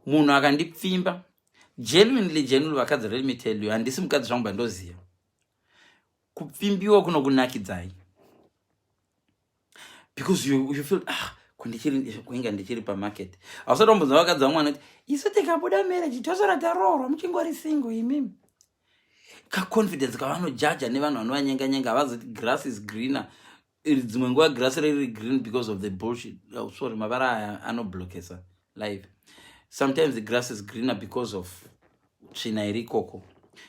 Munhu akandipfimba genuinely, genuinely, vakadzi, let me tell you, handisi mukadzi zvangu, bandoziva kupfimbiwa kunokunakidzai because you feel, ah, kundichiri kuinga ndichiri pamarket. Hausati wambonzwa vakadzi vamwe vanoti, "Isu tikabuda marriage tosora taroorwa muchingori single imimi." Kaconfidence kavanojaja nevanhu vanovanyenga-nyenga, havazoti grass is greener. Dzimwe nguva grass riri green because of the bullshit. Oh, sorry, mavara aya anoblokesa live. Sometimes the grass is greener because of tsvina iri ikoko,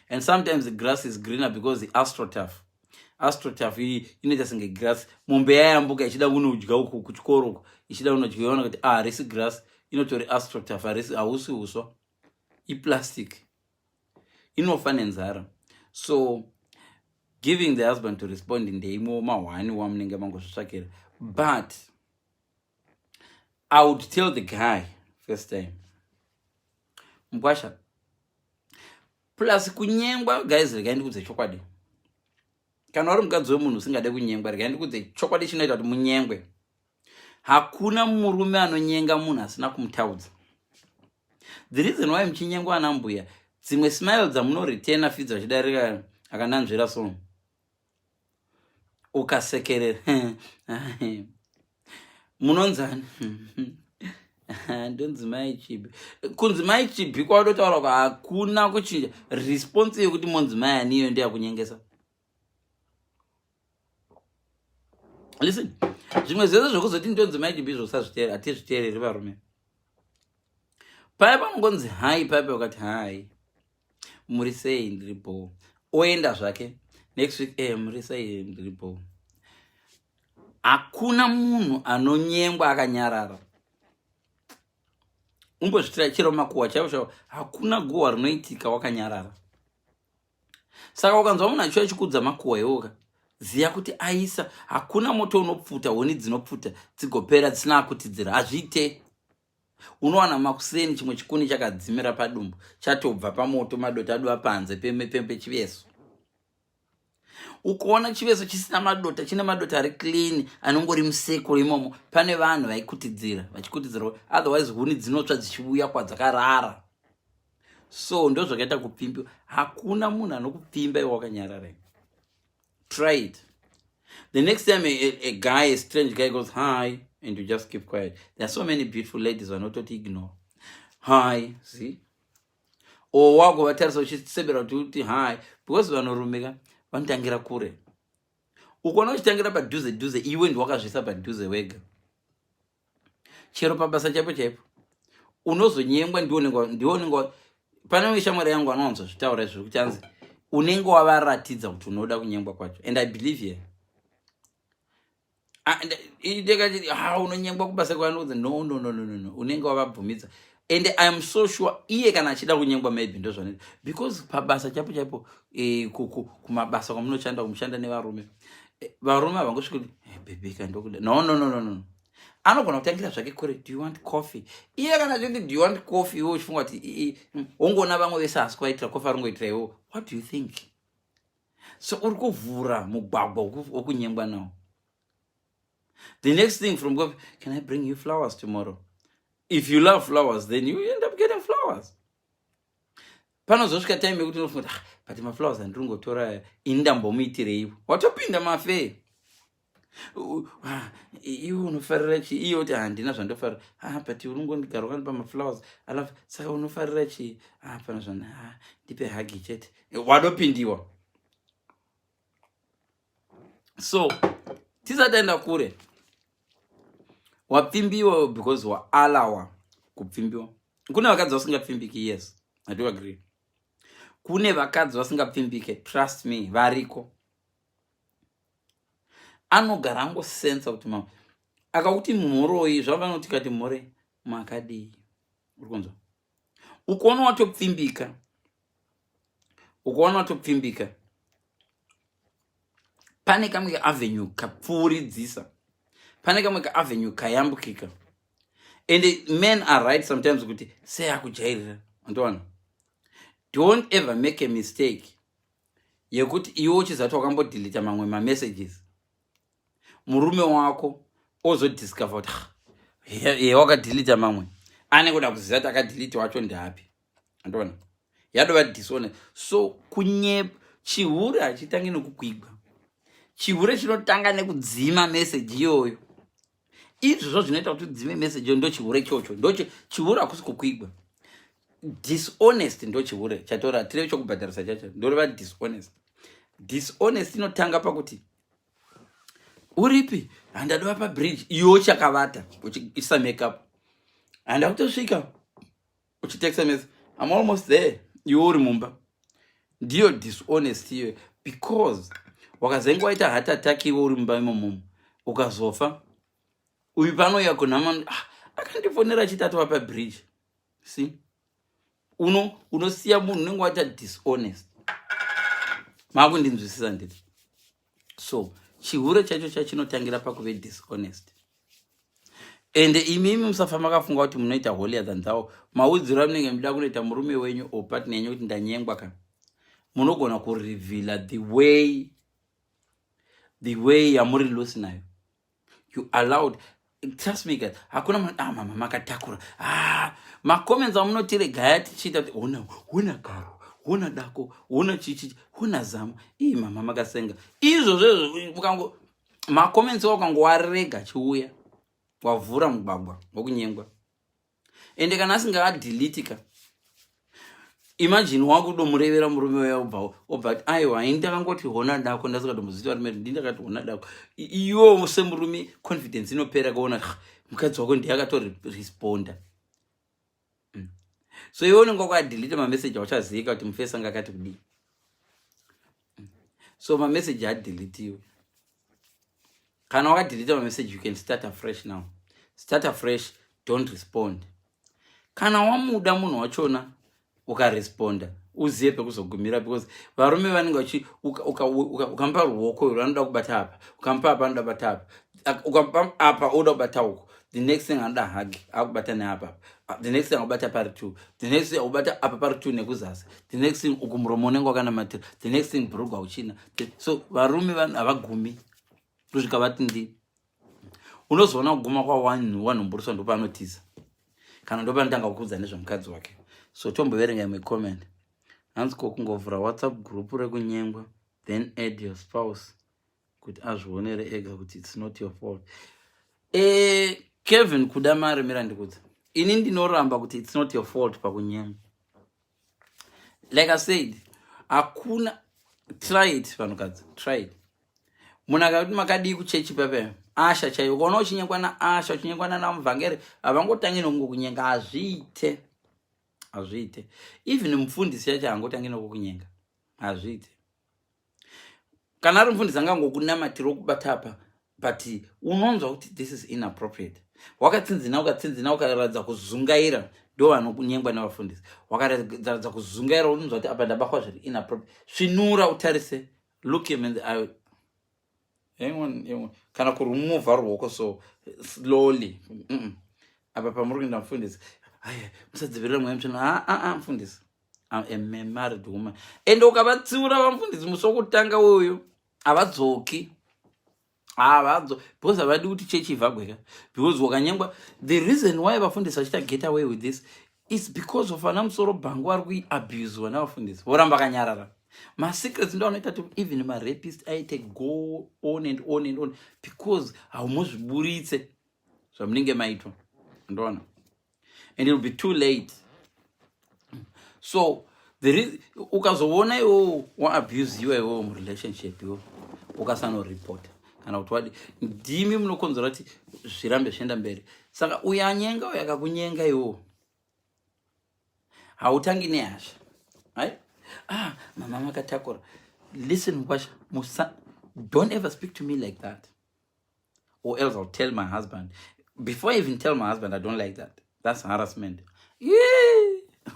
and sometimes the grass is greener because the astroturf. Astroturf iyi inoita senge grass. Mombe yayambuka ichida kunodya uku kuchikoro uku, ichida kunodya, iona kuti, ah, harisi grass, inotori astroturf, harisi, hausi uswa, iplastic, inofa nenzara. So giving the husband to respond ndeimwewo mahwani wamunenge mangozvitsvakira. But I would tell the guy first time, mukwasha, plus kunyengwa, guys, regai ndikudze chokwadi. Kana uri mukadzi wemunhu usingade kunyengwa, regai ndikudze chokwadi chinoita kuti munyengwe. Hakuna murume anonyenga munhu asina kumutaudza. The reason why muchinyengwa, ana mbuya, dzimwe smile dzamunoretena fidzi vachidarika akananzvera, so ukasekerera, "Munonzani?" "Ndonzi Mai Chibi." Kunzi Mai Chibi kwadotaura kwa hakuna kuchinja. Response yekuti monzi mai aniyo ndeyakunyengesa. Listen, zvimwe zvese zvekuzoti ndonzi Mai Chibi zvosazviteera, hatizviteereri varume. Paya panongonzi hi, paya ukati, "Hi, muri sei?" "Ndiri bo." Oenda zvake. Next week, "Muri sei?" "Ndiri bo." Hakuna munhu anonyengwa akanyarara. Umbozvitira chero makuhwa chaivo chaivo, hakuna guhwa rinoitika wakanyarara. Saka ukanzwa munhu achiuya achikudza makuhwa iwoka, ziya kuti aisa. Hakuna moto unopfuta, huni dzinopfuta dzigopera dzisina akutidzira, hazviite. Unowana makuseni chimwe chikuni chakadzimira padumbu, chatobva pamoto, madota adova panze pechiveso. Ukuona chiveso chisina madota, chine madota ari clean, anongori musekuro imomo, pane vanhu vaikutidzira, vachikutidzira. Otherwise huni dzinotsva dzichiuya kwadzakarara. So ndo zvakaita kupfimbiwa. Hakuna munhu anokupfimba iwe wakanyarara. Try it. The next time a guy, a strange guy goes, "Hi," and you just keep quiet. There are so many beautiful ladies vanototi ignore "hi". See, or wako vatarisa uchisebera kuti uti hi, because vanorume ka vanotangira kure. Ukaona uchitangira padhuze dhuze, iwe ndiwakazvisa padhuze wega. Chero pabasa chaipo chaipo unozonyengwa, ndiwo. Pane umwe shamwari yangu anowanzozvitaura izvo kuti anzi unenge wavaratidza kuti unoda kunyengwa kwacho, and I believe here. Ndikati, "Ha, unonyengwa kubasa kwanoudza." No, no, no, no, no, no, unenge wavabvumidza. And I am so sure iye kana achida kunyengwa, maybe ndo zvanoita, because pabasa chaipo chaipo, kumabasa kwamunoshanda, kumushanda nevarume, varume havangosviki kuti, "Baby kandokuda." No, no, no, no, no. Anogona kutangira zvake kure. "Do you want coffee?" Iye kana achiti, "Do you want coffee?" iwe uchifunga kuti wongoona vamwe vese asi kuvaitira coffee, aringoitira iwo. What do you think? So uri kuvhura mugwagwa wokunyengwa nawo. The next thing, from coffee, "Can I bring you flowers tomorrow?" If you love flowers, then you end up getting flowers. Panozosvika time yekuti unofunga kuti, "Ah, but maflowers andiri ngotora aya, ini ndambomuitireiwo?" Watopinda mafee. Ah, iwe unofarira chii? Iye kuti, "Handina zvandofarira." "Ah, but uringondigara wakandipa maflowers alafu, saka unofarira chii?" "Ah, pana zvana. Ah, ndipe hug chete." Wadopindiwa. So tisati aenda kure, wapfimbiwa because waalawa kupfimbiwa. Kune vakadzi vasingapfimbiki. Yes, I do agree, kune vakadzi vasingapfimbike. Trust me, variko. Anogara angosensa kuti mama akakuti mhoroi, zvavanoti kati mhore, makadii, uri kunzwa? Ukuona watopfimbika, ukuona watopfimbika, pane kamwe kaavenue kapfuuridzisa, pane kamwe kaavenue kayambukika. And men are right sometimes kuti sei akujairira. Andowana, don't ever make a mistake yekuti iwe uchizati wakambodhilita mamwe mamessages, murume wako ozodiscover kuti, "Ah, ye wakadhilita mamwe." Ane kuda kuziva kuti akadelete wacho ndeapi. Andiona yadova dishonest. So kunyepa, chihure hachitangi nekukwigwa. Chihure chinotanga nekudzima meseji iyoyo. Izvozvo zvinoita kuti udzime meseji iyo, ndo chihure ichocho. Ndo chihure. Hakusi kukwigwa. Dishonest ndo chihure chatora tireve chokubhadharisa chacho. Ndoreva dishonest. Dishonest inotanga pakuti, "Uripi?" "Handadova pabridge." Iwo chakavata uchiisa makeup. "Handa kutosvika." Uchitext message, "I'm almost there," iwe uri mumba. Ndiyo dishonest iyoyo, because wakazenge waita heart attack iwe uri mumba imomomo, ukazofa, uyu panouya kunhama, "Ah, akandifonera achiti atova pabridge." See, unosiya munhu, unenge waita dishonest. Maakundinzwisisa nditi? So chihure chacho chachinotangira pakuve dishonest. Ende imimi musafa makafunga kuti munoita holier than thou. Maudziro amunenge muda kunoita murume wenyu or partner yenyu kuti ndanyengwa ka, munogona kureveala the way yamuri loose nayo. You allowed, trust me guys, hakuna munhu, "Ah, mama makatakura." Ah, macomments amunotiregaya tichiita kuti ona, ona garo, ona dako, ona chichi, ona zamu, ii mama makasenga. Izvozvo mukango macomments wakangowarega chiuya, wavhura mugwagwa wekunyengwa. Ende kana asingaadhiliti ka, imagine wakudomurevera murume uya, obva obva ati, "Aiwa, ini ndakangoti hona dako, ndasingatombozviti varume, ndi ndakati hona dako." Iwo semurume confidence inopera kuona mukadzi wako ndiye akatoresponda. So iwe unenge wakadhilita mameseji, auchazivika kuti mufesi anga akati kudii. So mameseji adhilitiwe. Kana wakadhilita mameseji, you can start afresh now. Start afresh, don't respond. Kana wamuda munhu wachona, ukaresponda, uzive pekuzogumira, because varume vanenge vachi ukamupa ruoko iro, anoda kubata apa, ukamupa apa, anoda kubata apa, ukamupa apa, oda kubata uko. The next thing anoda hug, akubata neapa. The next thing akubata pari two. The next thing akubata apa pari two nekuzasi. The next thing uku muromo unenge wakanamatira. The next thing bhurugwa uchina. So varume vanhu havagumi kusvika vati ndi unozoona kuguma kwawanhumburiswa, ndopanotiza kana ndopanotanga kukudza nezvemukadzi wake. So tomboverenga imwe comment. Hanzi, "Ko kungovhura WhatsApp group rekunyengwa, then add your spouse kuti azvionere ega kuti it's not your fault?" Kevin, kuda mari, mira ndikudza. Ini ndinoramba kuti it's not your fault pakunyengwa. Like I said, hakuna. Try it, vanhukadzi, try it. Munhu akati makadii kuchechi pepe, asha chaiyo, ukaona uchinyengwa naasha, uchinyengwa nanamuvhangeri, havangotangi nokungokunyenga. Hazviite, hazviite. Even mufundisi yacho haangotangi nokukunyenga, hazviite. Kana ari mufundisi, angangokunamatira, okubata apa, but unonzwa kuti this is inappropriate. Wakatsinzina, ukatsinzina, ukaratidza kuzungaira, ndo vanokunyengwa nevafundisi. Wakaratidza kuzungaira, unonzwa kuti apa ndabatwa zviri inappropriate. Svinura, utarise, look him in the eye. Anyone, kana kurumuvha ruoko so slowly. Apa pamuri kuenda, mufundisi, aya, musadzivirira mweya mutsvene. Aa, mufundisi, I'm a married woman. Ende ukavatsiura vamufundisi musi wokutanga uyu, havadzoki, havadzo, because havadi kuti chechi ivhagweka, because wakanyengwa. The reason why vafundisi vachiita get away with this is because of vana musoro bhangu vari kuabuswa navafundisi, voramba kanyarara. Masecrets ndo anoita kuti even marapist aite go on and on and on, because haumuzviburitse zvamunenge maitwa, ndoona, and it will be too late. So there is, ukazoona iwowo waabusiwa iwowo murelationship, iwo ukasanoripota kana kuti wadi, ndimi munokonzera kuti zvirambe zvichienda mberi. Saka uyo anyenga, uyo akakunyenga iwowo, hautangi nehasha, right? "Ah, mama makatakura." Listen, mukwasha, musa, don't ever speak to me like that, or else I'll tell my husband. Before I even tell my husband, I don't like that. That's harassment.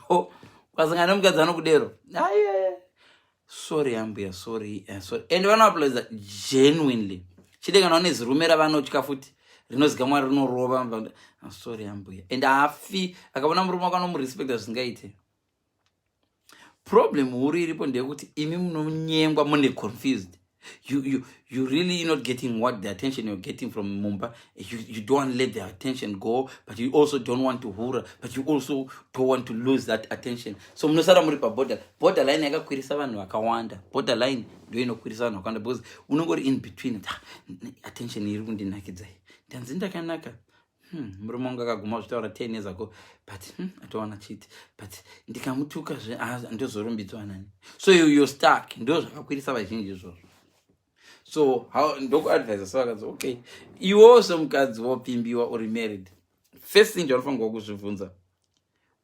Oh, ukasangana nemukadzi anokudero, aiye, "Sorry ambuya, sorry, sorry." And vanoapologiza genuinely. Chide kana une zirume ravanotya futi rinozikamwa rinorova, "Ah, sorry ambuya." And haafi akaona murume wako anomurespecta zvisingaite. Problem huru iripo ndeyekuti imi munonyengwa mune confused. You really not getting what the attention you're getting from mumba. You don't want to let the attention go, but you also don't want to hura, but you also don't want to lose that attention. So munosara muri paborder. Borderline yakakwirisa vanhu vakawanda. Borderline ndo inokwirisa vanhu vakawanda because unongori in between. Ah, attention iri kundinakidzai, ndanzi ndakanaka. Murume wangu akaguma kuzvitaura 10 years ago, but atowana chiti, but ndikamutuka zve, ah, ndozorumbidzwa nani? So you're stuck. Ndo zvakakwirisa vazhinji izvozvo. So ndokuadvisa sevakadzi, okay, iwewo semukadzi wopimbiwa, uri married, first thing chaunofanirwa kuzvibvunza,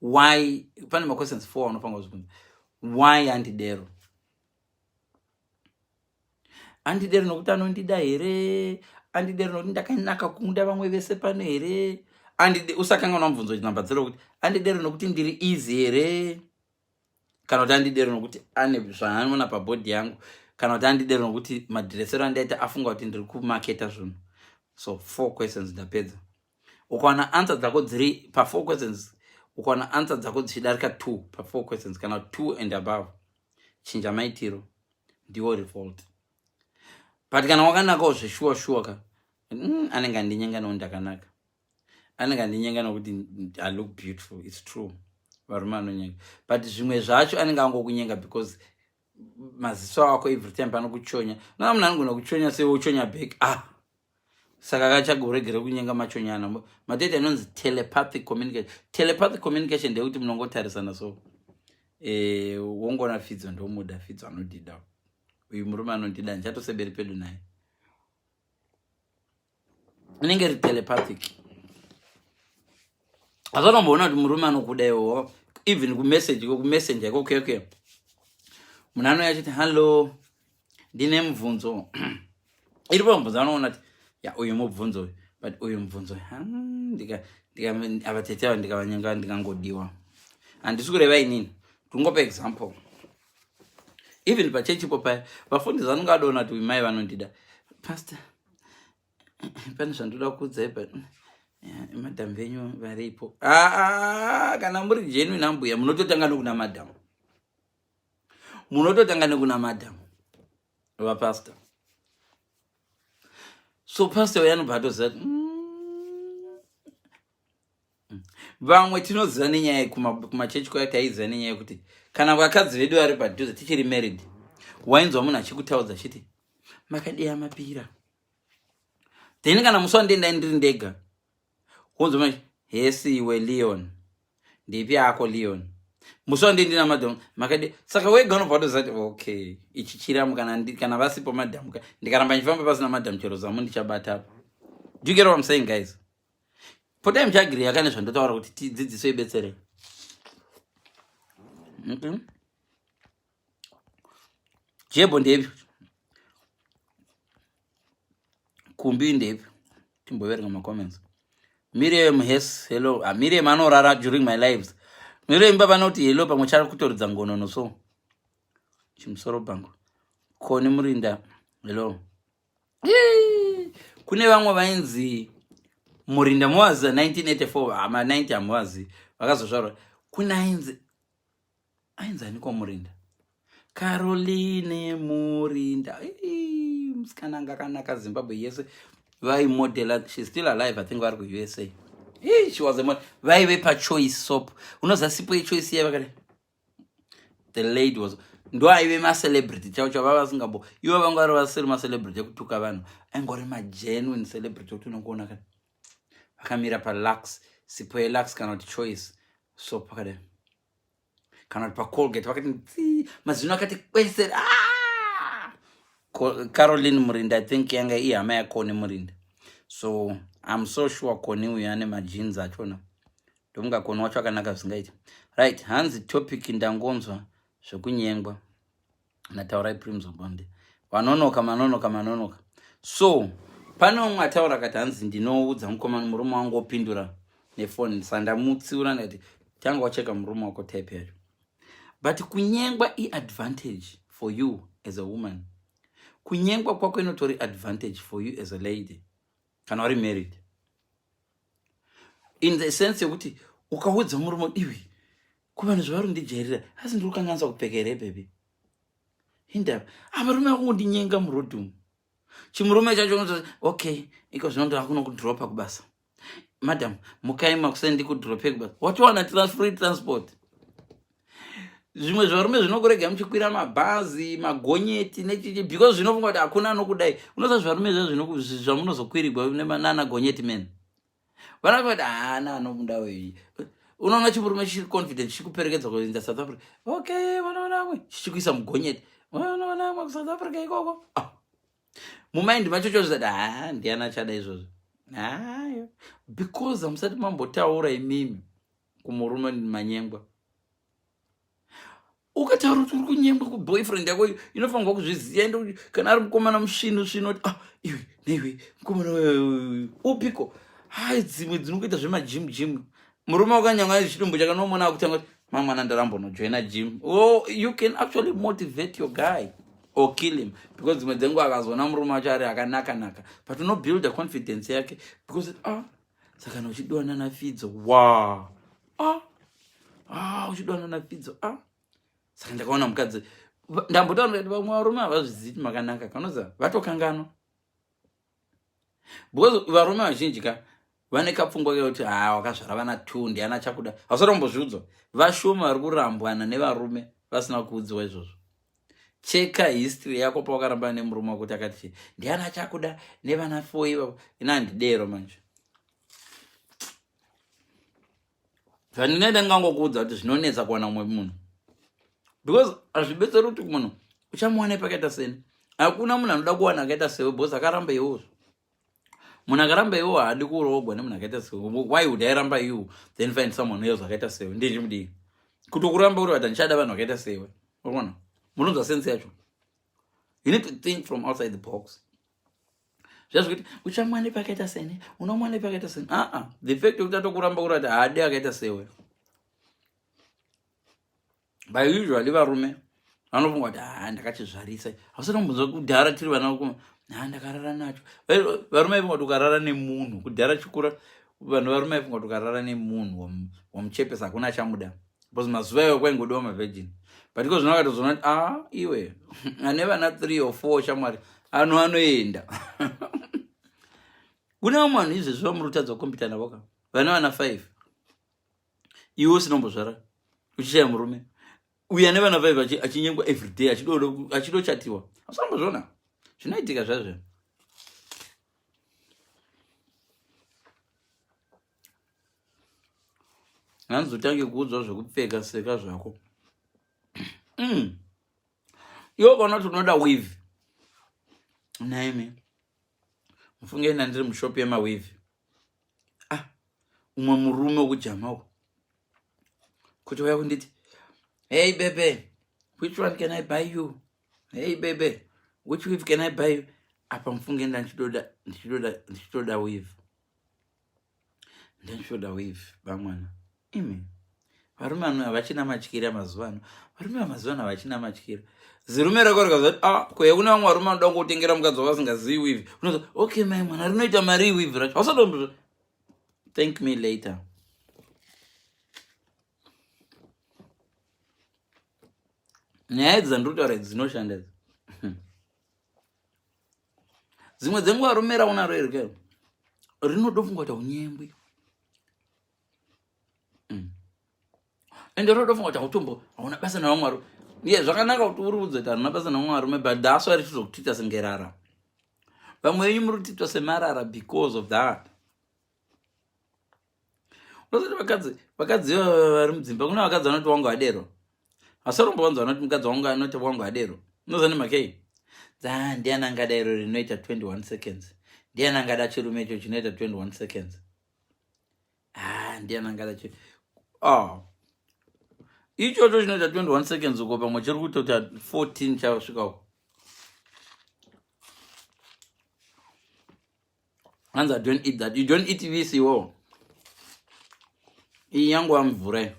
why? Pane maquestions four aunofanirwa kuzvibvunza. Why andidero? Andidero nokuti anondida here? Andidero nokuti ndakanaka kunda vamwe vese pano here? Usakanganwa mubvunzo namba 0 kuti andidero nokuti ndiri easy here, kana kuti andidero nokuti ane zvaanoona pabhodhi yangu, kana kuti andidero nokuti madhiresero andaita afunga kuti ndiri kumaketa zvinhu? So four questions, ndapedza. Ukawana answer dzako dziri pafour questions, ukawana answer dzako dzichidarika two pafour questions, kana two and above, chinja maitiro, ndiwo revolt. But kana wakanakawo zveshuwa shuwa ka, anenge andinyenga nokuti ndakanaka, anenge andinyenga nokuti I look beautiful. It's true, varume anonyenga, but zvimwe zvacho anenge angokunyenga because maziso ako every time panokuchonya. Nona munhu anogona kuchonya sewochonya back. Ah, saka kachagoregere kunyenga machonyana. Matoita inonzi telepathic communication. Telepathic communication ndeyekuti munongotarisana, so wongona Fidzo ndomuda, Fidzo anondida, uyu murume anondida, ndichatoseberi pedu naye. Inenge ri telepathic. Asanomboona kuti murume anokuda iwowo, even kumessage, kumessenger ikoko, munhu anouya achiti, "Hallo, ndine mubvunzo." Iripo mubvunzo, anoona kuti ya, uyu mubvunzo uyu, but uyu mubvunzo, ava tete ava ndikavanyenga ndingangodiwa. Handisi kureva inini, ndingopa example. Even pachechipo paya, vafundisi vanonge vadoona kuti mai vanondida. "Pastor, pane zvandoda kuudzai, but madhamu venyu varipo." Aa, kana muri genuine ambuya, munototanga nokuna madhamu, munototanga nekuna madhamu vapastor. So pastor uyo anobva atoziva kuti vamwe tinoziva nenyaya kumachechi kwaya, taiziva nenyaya yekuti kana vakadzi vedu vari padhuze, tichiri married, wainzwa munhu achikutaudza achiti, "Makadiya mapira." Then kana musi wandendai ndiri ndega, wonzwa manje, "Hesi iwe Leon, ndipi yako Leon?" Musi wandendina madhamu, "Makadi." Saka wega unobva watoziva kuti okay, ichi chiramu. Kana vasipo madhamu, ndikaramba ndichifamba pasina madhamu, chero zamu ndichabatapo. Do you get what I'm saying, guys? Potai muchiagiriya kane zvandotaura kuti tidzidziso ibetserei. Okay. Jebo ndepi? Kumbi ndepi? Timboverenga macomments. Miriam hes, hello. Ah, Miriam anorara during my lives. Miriam baba anoti hello, pamwe chari kutoridza ngonono, so chimusoro bhangu. Koni Murinda, hello. Kune vamwe vainzi Murinda, muvazi 1984 ama 90, hamuvazi, vakazozvarwa. Kune ainzi aniko Murinda? Caroline Murinda. Musikana anga akanaka, Zimbabwe yese vaimodela. She's still alive, I think vari kuUSA. She was a model. Vaive paChoice soap. Unoziva sipo yeChoice iya vakadai? The lady was, ndo aive macelebrity chavo chavo vava vasingambo, ivo vanga vari vasiri macelebrity ekutuka vanhu, aingori magenuine celebrity ekuti unongoona kana vakamira paLux, sipo yeLux kana kuti Choice soap pakadai, kana kuti paColgate, vakati tsi, mazino akati kwesere. Ah! Caroline Murinda, I think yanga ihama yaKoni Murinda, so I'm so sure Koni uyu ane majeans achona. Ndomunga Koni wacho akanaka zvisingaiti. Right, hanzi topic, ndangonzwa zvekunyengwa nataurai Primzobonde. Vanonoka, manonoka, manonoka. So pane umwe ataura akati, hanzi ndinoudza mukomana, murume wangu opindura nefoni. Sandamutsiura ndikati, tanga wacheka murume wako type yacho. But kunyengwa iadvantage for you as a woman. Kunyengwa kwako inotori advantage for you as a lady kana uri married, in the sense yekuti ukaudza murume, "Iwi, kuvanhu zvavari kundijairira, asi ndiri kukanganisa kupfeka here, baby?" Hindava avarume vakungondinyenga muroad umu. Chimurume chacho unoto okay, iko zvino ndakunokudropa kubasa. Madam, mukai makuseni ndikudrope kubasa. Watowana free transport. Zvimwe zvarume zvinokurega muchikwira mabhazi, magonyeti nechichi because zvinofunga kuti hakuna anokudai. Unoziva zvarume zvacho zvamunozokwirigwa nana gonyeti men. Vana vakati haana anomuda uyu. Unoona chimurume chiri confident chichikuperekedza kuenda South Africa. Okay, vanoona amwe chichikuisa mugonyeti. Vanoona amwe kuSouth Africa ikoko. Ah. Mumind macho chozvati ah ndiani achada izvozvo. Hayo. Because hamusati mambotaura imimi kumurume manyengwa. Ukataura kuti uri kunyengwa kuboyfriend yako inofanirwa kuzviziva ende kana ari mukomana musvinu svinu kuti ah iwe neiwe mukomana upiko hai dzimwe dzinongoita zvemajim jim murume wakanyanga chidumbu chakanomona akutanga kuti mamwana ndarambonojoina gym. Oh, you can actually motivate your guy or kill him because dzimwe dzenguva akazoona murume wacho ari akanaka naka but unobuilda confidence yake because ah saka kana uchidiwa nana Fidzo wa ah ah uchidiwa nana Fidzo ah saka ndakaona mukadzi ndambotaura ndikati vamwe varume havazvizivi kuti makanaka kanoza vatokanganwa because varume vazhinji ka vane kapfungwa kekuti ha wakazvara vana two ndiani achakuda hausati wambozviudzwa vashoma vari kurambwana nevarume vasina kuudziwa izvozvo cheka history yako pawakarambana nemurume wako kuti akati chii ndiani achakuda nevana four ivavo ini handidero manje zvandinoita ndingangokuudza kuti zvinonetsa kuwana umwe munhu because hazvibetseri kuti munhu uchamuwana pakaita seni hakuna munhu anoda kuwana akaita sewe because akaramba iwozvo munhu akaramba iwo haadi kuroogwa nemunhu akaita sewe. Why would I ramba you then find someone else akaita sewe? Ndichimudii kutokuramba uri vati handichada vanhu vakaita sewe? Urikuona munonzwa sense yacho. You need to think from outside the box. Zvazvikuti uchamwane pakaita seni unomwane pakaita seni aa the fact yekuti atokuramba uri vati haadi akaita sewe. But usually varume vanofunga kuti haa ndakachizvarisa. Hausati wambonzwa kudhara tiri vana vakoma haa ndakarara nacho. Varume vaifunga kuti ukarara nemunhu kudhara chikura vanhu varume vaifunga kuti ukarara nemunhu wamuchepesa hakuna achamuda because mazuva iwayo kwaingodiwa mavirgin. But iko zvino vakatozoona kuti ah iwe ane vana 3 or 4 shamwari ano anoenda. Kune vamwe vanhu izvezvi vamuri kutadza kukompita navo ka vane vana 5 iwe usinombozvara uchishaya murume uya nevana 5 achinyengwa everyday achidochatiwa asambozviona zvinoitika zvazvo. Hanzi utange kuudzwa zvekupfeka seka zvako. Iwe ukaona kuti unoda weave naimi mufunge ina ndiri mushopu yemaweave ah umwe murume wekujama uko kuti uya kunditi hey bebe which one can I buy you hey bebe which weave can I buy you apa mufunge ndandichitoda ndichitoda weave ndandichitoda weave bamwana imi varume ano havachina matyira mazuva ano varume vamazuva ano havachina matyira zirume rako rikaza ah kuya kune vamwe varume vanoda kungotengera mukadzi wavasingazivi weave unoza okay mai mwana rinoita mari weave racho hausatombo thank me later. Nyaya idzi dzandiri kutaura idzi dzinoshanda idzi. Dzimwe dzenguva rume raunaro iri ke rinodofunga kuti haunyengwi ende rinodofunga kuti hautombo hauna basa navamwe varume. Ye zvakanaka kuti uri udze kuti harina basa navamwe varume but that's why richizokutita senge rara. Vamwe venyu muri kutitwa semarara because of that. Unozoti vakadzi vari mudzimba kuna vakadzi vanoti wangu adero. Asarombo vanzi vanoti mukadzi wangu anoti wangu adero. Unoziva nemakei? Dza ndiani angada iro rinoita 21 seconds. Ndiani angada chirume icho chinoita 21 seconds. Ah, ndiani angada chi Ah. Ichocho chinoita 21 seconds uko pamwe chiri kutoita 14 chasvika uko. Hanzi I don't eat that. You don't eat this iwo. Iyi yangu wamvura iyi.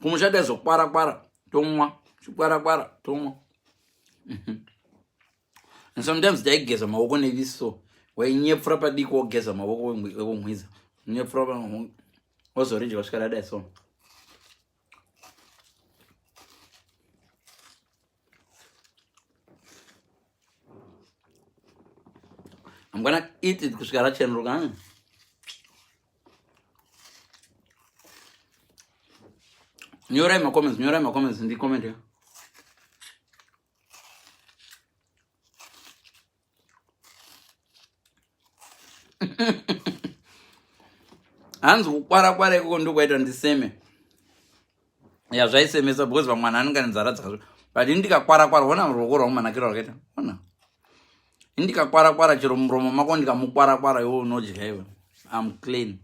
Kumusha taizokwara kwara tomwa, chikwara kwara tomwa. And sometimes taigeza maoko neviso. Wainyepfura padiki wogeza maoko wekumwiza. Nyepfura wozoridya kusvika radai so. I'm gonna eat it kusvika rachenuruka. Nyorai macomments, nyorai macomments ndicomment ya. Hanzi kukwara kwara ikoko ndokwaita ndiseme. Ya zvaisemesa because vamwe vanhu anenge ane nzara dzakazvo. But ini ndikakwara kwara ona ruoko rwangu manakiro rwakaita. Ona. Ini ndikakwara kwara chero muromo mako ndikamukwara kwara iwe unodya iwe. I'm clean.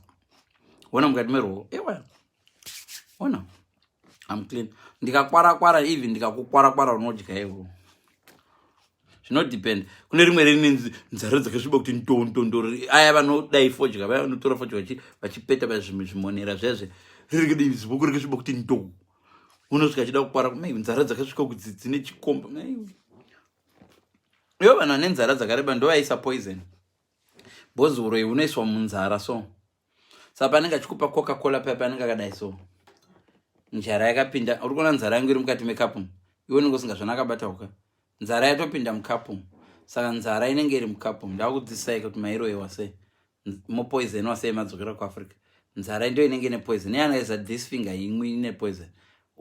Ona mukati meruoko. Iwe. Ona. I'm clean. Ndikakwara kwara even ndikakukwara kwara unodya iwe. Zvinodepend. Kune rimwe rine nzara dzakasviba kuti ndondondo aya vanodai fodya vaya vanotora fodya vachipeta pazvimonera zvezve. Riri kudii zibuku rakasviba kuti ndo. Unosvika achida kukwara kumei nzara dzakasvika kuti dzine chikomba. Ivo vanhu vane nzara dzakareba ndovaisa poison. Because uroyi unoiswa munzara so. Saka panenge achikupa coca cola paya panenge akadai so. Nzara yakapinda, uri kuona nzara yangu iri mukati mekapu. Iwe unenge usingazvona akabata uka. Nzara yatopinda mukapu. Saka nzara inenge iri mukapu. Ndakudzidzisai kuti mairoyiwa sei. Mopoisonwa sei madzokera kuAfrica. Nzara ndiyo inenge ine poison. Neanoisa this finger imwe ine poison.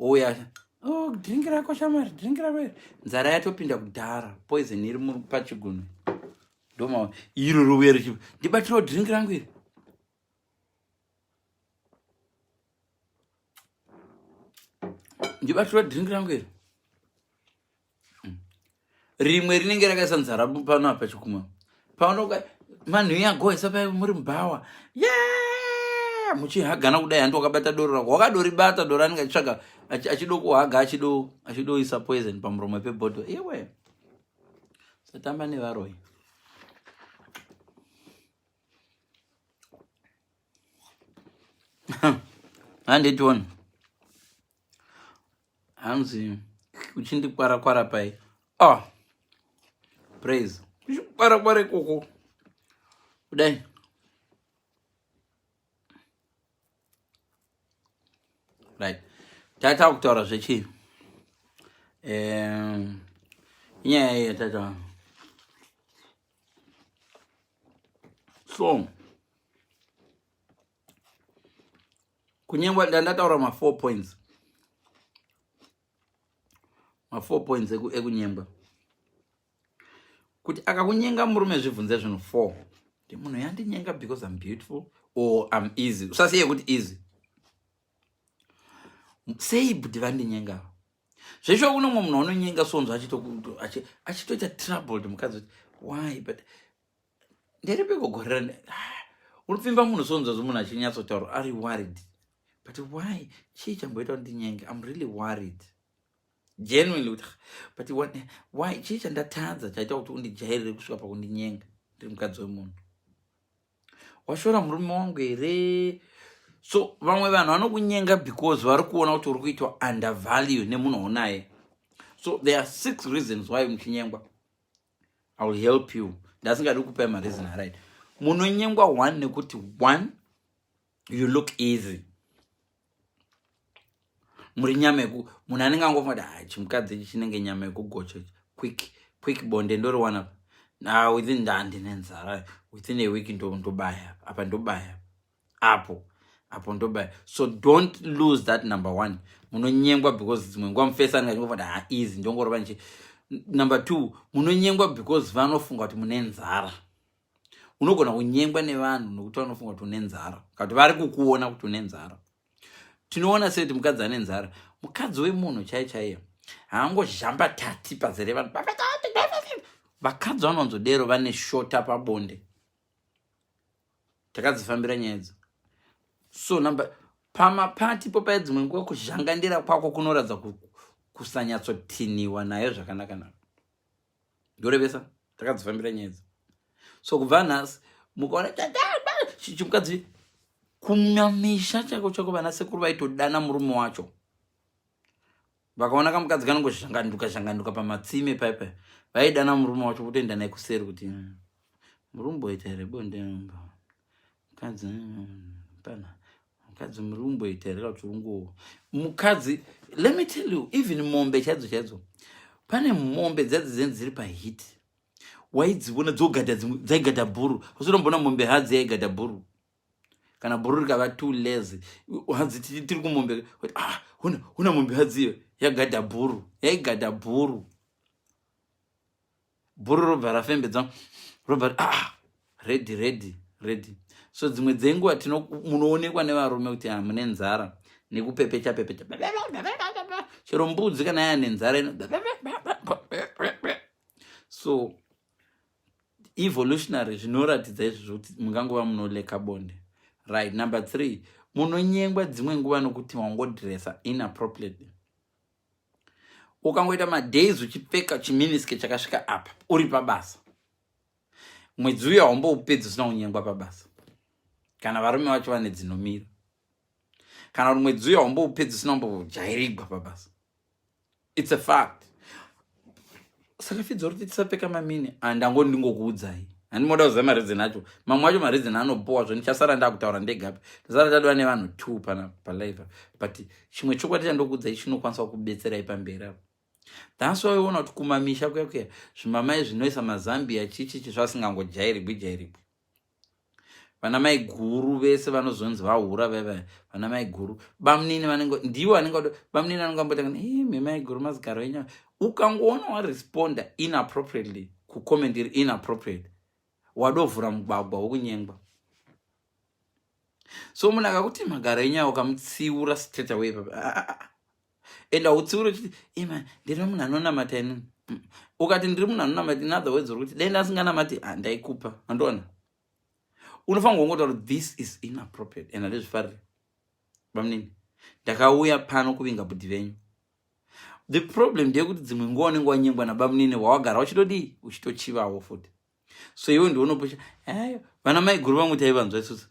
Ouya oh, drink rako shamari, drink rako. Nzara yatopinda kudhara. Poison iri pachigunwe. Ndoma iro rouya richi ndibatirawo drink rangu iri. Ndibatirawo drink rangu iri. Rimwe rinenge rakaisa nzara pano apa chikuma. Pano manhu yagoesa paya muri mubhawa. Yeah! Muchihagana kudai handi wakabata doro rako. Wakadoribata doro anenge achitsvaga achido kuhaga achido achidoisa poison pamuromo pebhodho. Iwe. Satamba nevaroyi. Handitiona. Hanzi uchindikwara kwara pai. Oh. Praise. Uchikwara kwara ikoko. Kudai. Right. Tata kutaura zvechii? Inyaya iyi tata. So kunyengwa ndandataura ma 4 points. Ma 4 points ekunyengwa. Kuti akakunyenga murume zvibvunze zvinhu 4. Kuti munhu yandinyenga because I'm beautiful or I'm easy. Usasiye kuti easy. Sei bhuti vandinyenga? Zveshuwa kune umwe munhu anonyenga sonzo achitoita troubled mukadzi kuti why but nderipi kugorera unopfimba munhu sonzo munhu achinyatsotaura ari worried but why chii chamboita kuti ndinyenge? I'm really worried genuinely kuti but what, why chii chandatadza chaita kuti undijairire kusvika pakundinyenga ndiri mukadzi wemunhu? Washora murume wangu here? So vamwe vanhu vanokunyenga because vari kuona kuti uri kuitwa undervalue nemunhu waunaye. So there are 6 reasons why muchinyengwa. I will help you. Ndasingadi kukupai mareason, right? Munonyengwa 1 nekuti 1 you look easy. Muri nyama yeku munhu anenge angofunga kuti ah, chimukadzi ichi chinenge nyama yekugocha ichi. Quick, quick bonde ndoriwana apa. Now within ndine nzara within a week ndobaya apa, ndobaya apo, apo ndobaya. So don't lose that number 1. Munonyengwa because dzimwe nguva mufesi anenge achingofunga kuti ah, easy ndongorova nchi. Number 2, munonyengwa because vanofunga kuti mune nzara. Unogona kunyengwa nevanhu nokuti vanofunga kuti une nzara, kana kuti vari kukuona kuti une nzara. Tinoona sei kuti mukadzi ane nzara? Mukadzi wemunhu chai chaiye haangozhamba tati pazere vanhu. Vakadzi vanonzodero vane shota pabonde. Takadzifambira nyaya idzo. So number pamapati po paye dzimwe nguva kuzhangandira kwako kunoratidza kusanyatsotiniwa nayo zvakanaka naka. Ndorevesa, takadzifambira nyaya idzo. So kubva nhasi mukaona chimukadzi kumamisha chako chako, vana sekuru vaitodana murume wacho. Vakaona kamukadzi kanongozhanganduka zhanganduka pamatsime paipa, vaidana murume wacho kutoenda naye kuseri kuti murumboita here bonde mukadzi pana mukadzi murumboita here kuti ungo mukadzi. Let me tell you, even mombe chaidzo chaidzo, pane mombe dzadzi dzinenge dziri pahit. Waidziona dzogadha, dzimwe dzaigada bhuru. Usinomboona mombe hadzi yaigada bhuru. Kana bhuru rikava too lazy, hadzi tiri kumombe, ah, huna mombe hadzi iyo yagadha bhuru, yaigada bhuru. Bhuru robva rafembedza, robva, ah, ready, ready, ready. So dzimwe dzenguva munoonekwa nevarume kuti, ah, mune nzara nekupepecha pepecha. Chero mbudzi kana yaya nenzara ino. So evolutionary zvinoratidza izvozvo kuti mungangova munoleka bonde, right? Number 3, munonyengwa dzimwe nguva nokuti wangodressa inappropriately. Ukangoita madays uchipfeka chiminiskirt chakasvika apa uri pabasa, mwedzi uyo haumboupedzi usina kunyengwa pabasa, kana varume vacho vane dzinomira. Kana kuti mwedzi uyo haumboupedzi usina kumbojairigwa pabasa. It's a fact. Saka fidzo kuti tisapfeka mamini, handango ndingokuudzai, handimoda kuziva mareason acho. Mamwe acho mareason anobowa zvo. Ndichasara ndakutaura ndegapi, ndasara tadiwa nevanhu two pana palive. But chimwe chokwadi chandokuudzai chinokwanisa kubetserai pamberi apo. That's why uona kuti kumamisha kuya kuya, zvimamai zvinoisa mazambia chichichi zvasingangojairigwi jairigwi. Vana mai guru vese vanozonzi vahura vaiva vana mai guru, bamunini vanenge ndivo vanenge bamunini vanenge vambotanga, imi mai guru, mazigaro enyu. Ukangoona waresponda inappropriately kucomment iri inappropriate, wadovhura mugwagwa wokunyengwa. So munhu akakuti magaro enyaya, ukamutsiura straight away papa, ah, ah, ah. And hautsiuri uchiti, ima, ndiri munhu anonamata inini. Ukati ndiri munhu anonamata, in other words uri kuti dai ndasinganamati handaikupa. Andiona unofanirwa kungotaura, "This is inappropriate and handizvifariri, bamunini. Ndakauya pano kuvinga bhudhi venyu." The problem ndeyekuti dzimwe nguva unenge wanyengwa nabamunini wawagara uchitodii, uchitochivawo futi. So iwe ndiunopusha ayo. Vana maiguru vamwe taivanzwa isusu,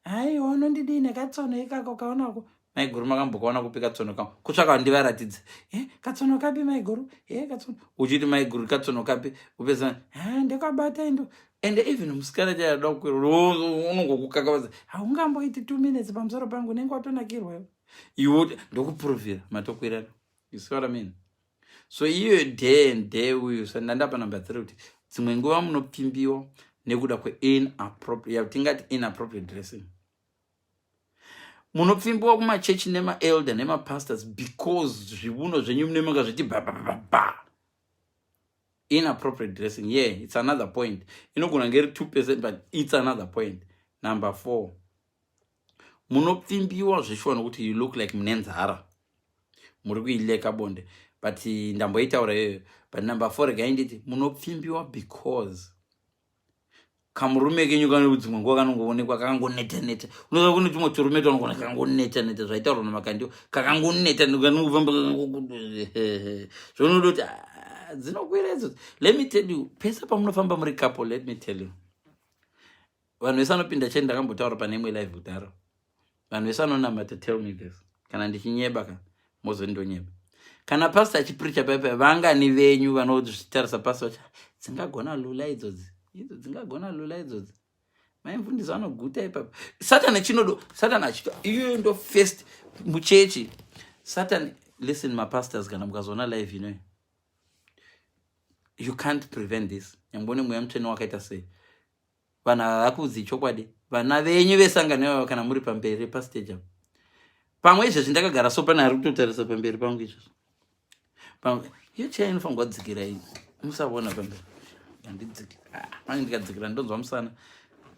aiwa, unondidii nekatsono ikako kaonako? Maiguru, makambokaona kupi katsono kangu? Kutsvaka ndivaratidze. E, katsono kapi, maiguru? E, katsono uchiti, maiguru, katsono kapi? Upeza ndakabata indo. And even musikana chayada kukwira unongokukakavadza, haungamboiti 2 minutes pamusoro pangu, unenge watonakirwa iwe. Ndokupuruvhira matokwirana. You see what I mean? So iyo day and day uyu. So ndandapa number 3 kuti dzimwe nguva munopfimbiwa nekuda kweinappropriate, tingati inappropriate dressing. Munopfimbiwa kumachechi nemaelder nemapastors because zvivuno zvenyu mune mangazviti babababa. Inappropriate dressing, yeah, it's another point. Inogona ngeri 2%, but it's another point. Number 4, munopfimbiwa zveshuwa nokuti you look like mune nzara, muri kuileka bonde. But ndamboitaura iyoyo. But number 4, regai nditi munopfimbiwa because kamurume kenyu kane dzimwe nguva kanongoonekwa kakangoneta neta. Unoza kune tumwe turume twanogona kakangoneta neta, zvaitaurwa namakandiwo, kakangoneta, kanongofamba zvonoda kuti, ah, dzinokwira idzodzo. Let me tell you, pese pamunofamba muri couple, let me tell you, vanhu vese vanopinda cheni, ndakambotaura pane imwe live kudhara, vanhu vese vanonamata, tell me this kana ndichinyeba, ka mozondonyeba. Kana pastor achipreacha paipai, vangani venyu vanozvitarisa pastor vachi, dzingagona lula idzodzi, idzo dzingagona lula idzodzi, maimfundisi vanoguta ipapo? Satani chinodo, Satani achito iyoyo ndo first muchechi. Satan, listen, mapastors, kana mukazoona live inoyo, you can't prevent this. Nyangwe mweya mutsvene wakaita sei, vanhu ava vakudzi chokwadi. Vana venyu vesangano ivava, kana muri pamberi pastage apo, pamwe izvezvi ndakagara so, pane ari kutotarisa pamberi pangu izvezvi. Iyo chai inofanirwa kudzikira iyi, musaona pamberi. Handidzikira. Ah, manje ndikadzikira ndonzwa musana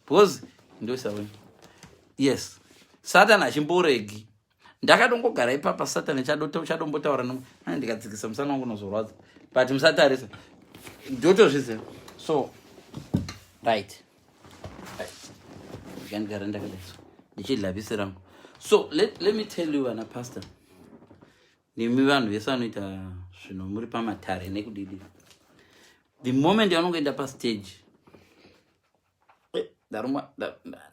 because ndoisaona. Yes, Satani achimboregi. Ndakatongogara ipapa, Satani chadombotaura nomwe. Manje ndikadzikisa musana wangu unozorwadza, but musatarisa, ndotozviziva. So right, ndigara ndakadai so, ndichidla visi rangu. So let me tell you, vana pastor nemi vanhu vese vanoita zvinhu muri pamatare nekudidi, the moment yaunongoenda pastage, eh, ndarumwa,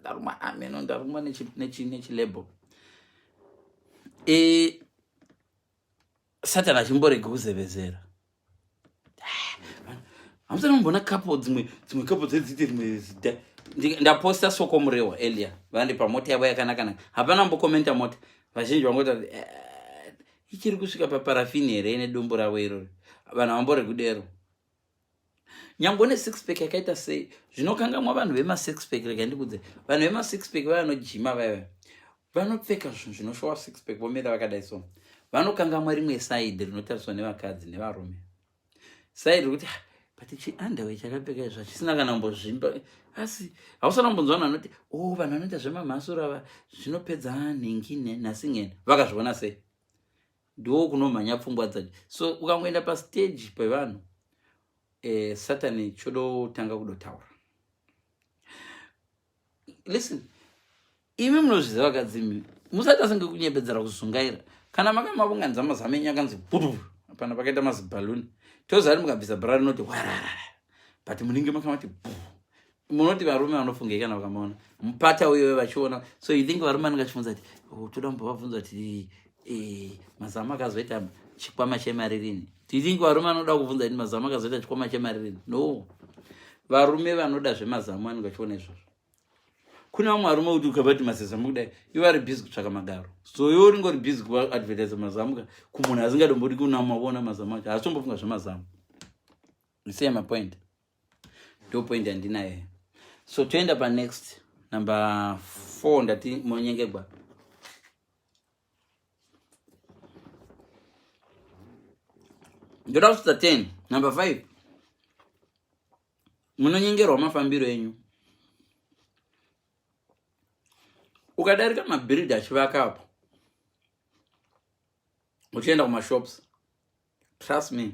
ndarumwa, ameno, ndarumwa nechilebo. Satani achimboregi kuzevezera. Hamusati mamboona couple, dzimwe couple dzedziti rimwe zita. Ndaposta Soko Murewa earlier, vandi pamota yavo yakanaka. Hapana mbokomenta mota. Vazhinji vangoti, eh, ichiri kusvika paparafini here nedombo ravo irori? Vanhu vambore kudero. Nyange une six pack yakaita sei, zvinokangamwa vanhu vemasix pack. Rega ndikudze, vanhu vemasix pack vaya vanojima vaya vanopfeka zvinhu zvinoshowa six pack, vomira vakadai so, vanokangamwa rimwe side rinotariswa nevakadzi nevarume, side rekuti, ah, but chiunderwear chakapfeka izvo hachisina kana kumbozvimba. Asi hausana kumbonzwa vanhu vanoti, o oh, vanhu vanoita zvemamhasura va zvinopedza nhingi nasingeni. Vakazviona sei? Ndo kunomhanya pfungwa dzacho. So ukangoenda pastage pevanhu, satani chodotanga kudotaura. Listen, imi munozviziva vakadzi, imi musati asinge kunyepedzera kuzungaira. Kana makamavunganidza mazamo enyu akanzi buru pana pakaita mazibhaluni, tozari mukabvisa bhra rinoti wararara, but munenge makamati bu, munoti varume vanofungei kana vakamaona mupata uyoyo vachiona? So you think varume vanenge vachibvunza kuti, oh, toda kumbovabvunza kuti mazamu akazoita chikwama chemari rini? Do you think varume vanoda kubvunza kuti mazamu akazoita chikwama chemari rini? No, varume vanoda zvemazamu vanenge vachiona izvozvo. Kune vamwe varume kuti ukabati mazamu kudai, ivo vari busy kutsvaka magaro. So iwe uringori busy kuadvertise mazamu kumunhu asingadombodi kunamavona mazamu acho, hasitombofunga zvemazamu. You see my point? Ndo point yandinayo. So toenda panext, number 4. Ndati munonyengegwa. Ndoda kusvitsa 10. Number 5, munonyengerwa mafambiro enyu. Ukadarika mabhiridhi achivaka apo uchienda kumashops, trust me,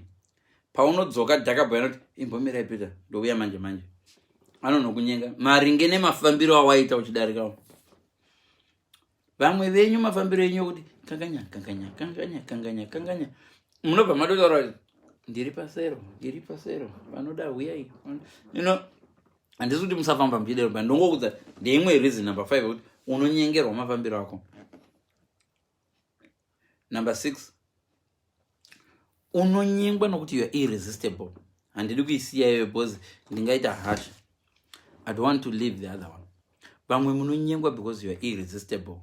paunodzoka dhakabhoya noti, imbomirai Peter, ndouya manje manje. Anonokunyenga maringe nemafambiro awaita uchidarikawo. Vamwe venyu mafambiro enyu ekuti kanganya kanganya kanganya kanganya kanganya, munobva madotaura kuti ndiri pasero, ndiri pasero, vanoda huyai. Handisi kuti musafamba muchidero, but ndongokudza ndeimwe reason, number 5, yekuti unonyengerwa mafambiro ako. Number 6, unonyengwa nokuti you are irresistible. Handidi kuisiya iyoyo because ndingaita hasha. I don't want to leave the other one. Vamwe munonyengwa because you are irresistible,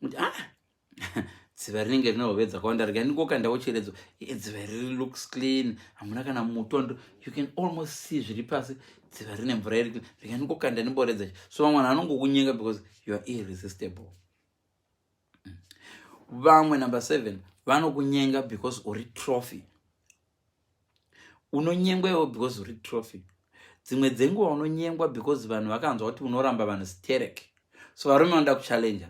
kuti, ah, dziva rinenge rine hove dzakawanda, rega ndingokandawo chiredzo. Dziva riri looks clean, hamuna kana mutondo, you can almost see zviri pasi. Dziva rine mvura iri clean, rega ndingokanda ndimboredza. So vamwe vanhu vanongokunyenga because you are irresistible. Vamwe, number 7, vanokunyenga because uri trophy. Unonyengwa iwo because uri trophy. Dzimwe dzenguva unonyengwa because vanhu vakanzwa kuti unoramba vanhu sterek, so varume vanoda kuchallenja.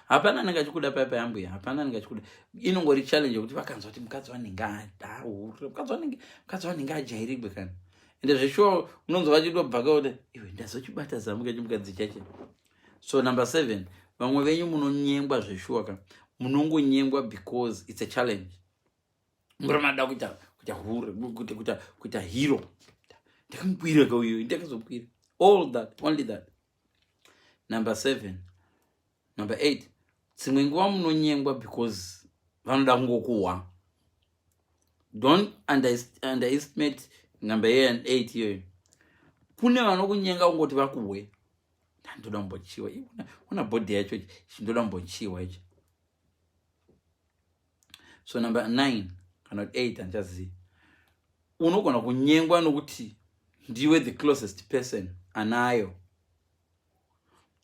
Hapana anenge achikuda paipa yambuya, hapana anenge achikuda. Inongori challenge yekuti vakanzwa kuti mukadzi wanenge adaure, mukadzi wanenge ajairigwe kana. Ende zveshuwa unonzwa vachitobvaka kuti, iwe, ndazochibata zamu kechimukadzi chacho. So number 7, vamwe venyu munonyengwa zveshuwa ka, munongonyengwa because it's a challenge. Murume ada kuita hure, kuita hero. Ndakamukwira ka uyo, ndakazokwira, all that, only that. Number 7. Number 8, dzimwe nguva munonyengwa because vanoda kungokuhwa. Don't underestimate number 8 iyoyo. Kune vanokunyenga kungoti vakuhwe. Ndoda kumbochiwa, una body yacho, ndoda kumbochiwa ichi. So number 9 kana kuti 8, handichazivi. Unogona kunyengwa nokuti ndiwe the closest person anayo,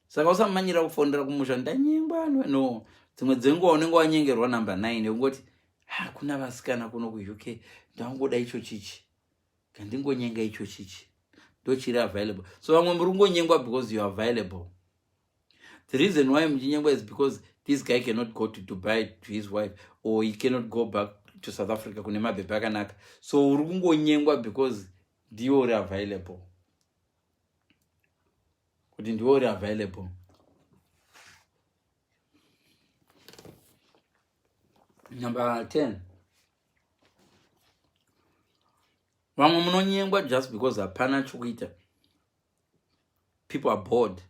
saka usamanyira kufonera kumusha, ndanyengwa. No, dzimwe dzenguva unenge wanyengerwa number 9 yekungoti, hakuna vasikana kuno kuUK, ndangoda icho chichi, kandingonyenga icho chichi, ndochiri available. So vamwe muri kungonyengwa because you are available. The reason why muchinyengwa is because this guy cannot go to Dubai to his wife, or he cannot go back to South Africa kune mabhebhe akanaka. So uri kungonyengwa because ndiwe uri available, kuti ndiwe uri available. Number 10, vamwe munonyengwa just because hapana chokuita. People are bored,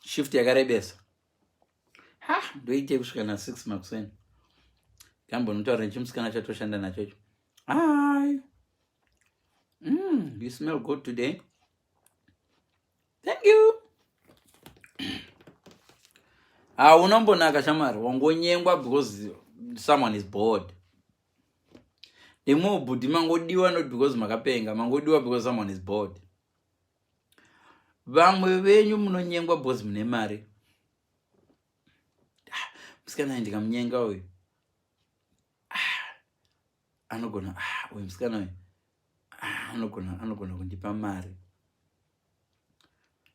shift yakarebesa. Ha, ndoite kusvika na6 makuseni, kambonotaura nechimusikana chatoshanda nacho icho. Hi, you smell good today. Thank you. Haunombonaka shamwari, wangonyengwa because someone is bored. Nemwewo bhudhi mangodiwa not because makapenga, mangodiwa because someone is bored. Vamwe venyu munonyengwa because mune mari. Ah, musikana ndikamunyenga uyu ah, anogona ah, uyu musikana uyu anogona anogona kundipa mari.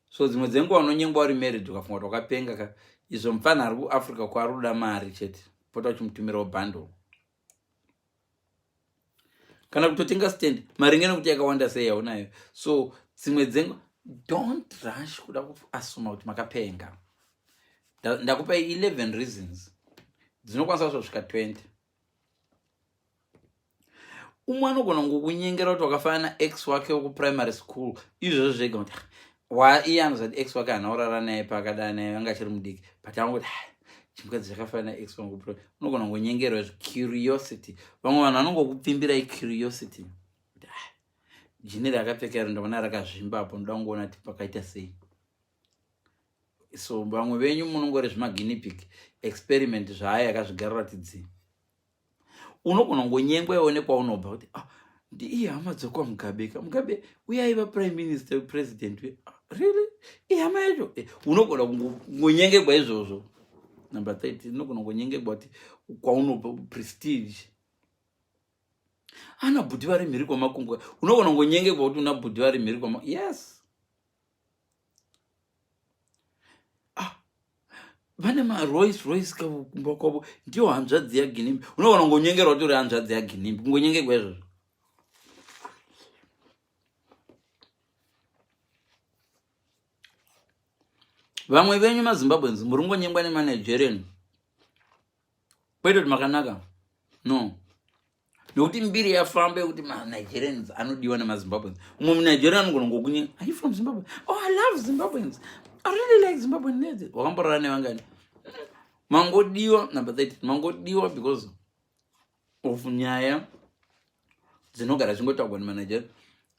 So dzimwe dzenguva unonyengwa uri married ukafunga kuti wakapenga ka, izvo mupfanha ari kuAfrica kwaari kuda mari chete, pota uchimutumirawo bundle kana kutotenga stand, maringe nekuti yakawanda sei yaunayo. So dzimwe dzenguva don't rush kuda kuasuma kuti makapenga. Ndakupai 11 reasons dzinokwanisa kuzosvika 20. Umwe anogona kungokunyengera kuti wakafanana ex wake wekuprimary school, izvozvo zvega kuti iye anoziva kuti ex wake haana kurara naye paakadana naye, anga achiri mudiki, but angoti chimukadzi chakafanana ex wangu. Unogona kungonyengerwa izvo, curiosity. Vamwe vanhu vanongokupfimbirai curiosity. Jini rakapfeka iro ndaona rakazvimba apo, ndoda kungoona kuti pakaita sei. So vamwe venyu munongori zvimaguinea pig experiment zvaaya akazvigarira kuti dzii. Unogona kungonyengwa iwe nekwaunobva kuti ah, ndi ihama dzekwaMugabe ka, Mugabe uye aiva prime minister, president uye. Ah, really, ihama yacho? Eh, unogona kungonyengegwa izvozvo. Number 30, unogona kungonyengegwa kuti kwaunobva, prestige, ana bhudhi vari mhiri kwamakungwa. Unogona kungonyengegwa kuti una bhudhi vari mhiri kwama, yes, vane maroyce royce kavo kumba kwavo, ndiyo hanzvadzi yaGinimbi. Unogona kungonyengerwa kuti uri hanzvadzi yaGinimbi, kungonyengegwa izvozvo. Vamwe venyu maZimbabweans muri kungonyengwa nemaNigerian, kwete kuti makanaka, no, nekuti mbiri yafamba yekuti maNigerians anodiwa nemaZimbabweans. Umwe muNigerian anogona ngokunye, "Are you from Zimbabwe?" "Oh, I love Zimbabweans, I really like Zimbabwean ladies." Wakamborara nevangani? Mangodiwa. Number 30, mangodiwa because of nyaya dzinogara dzichingotaurwa nemaNigerian.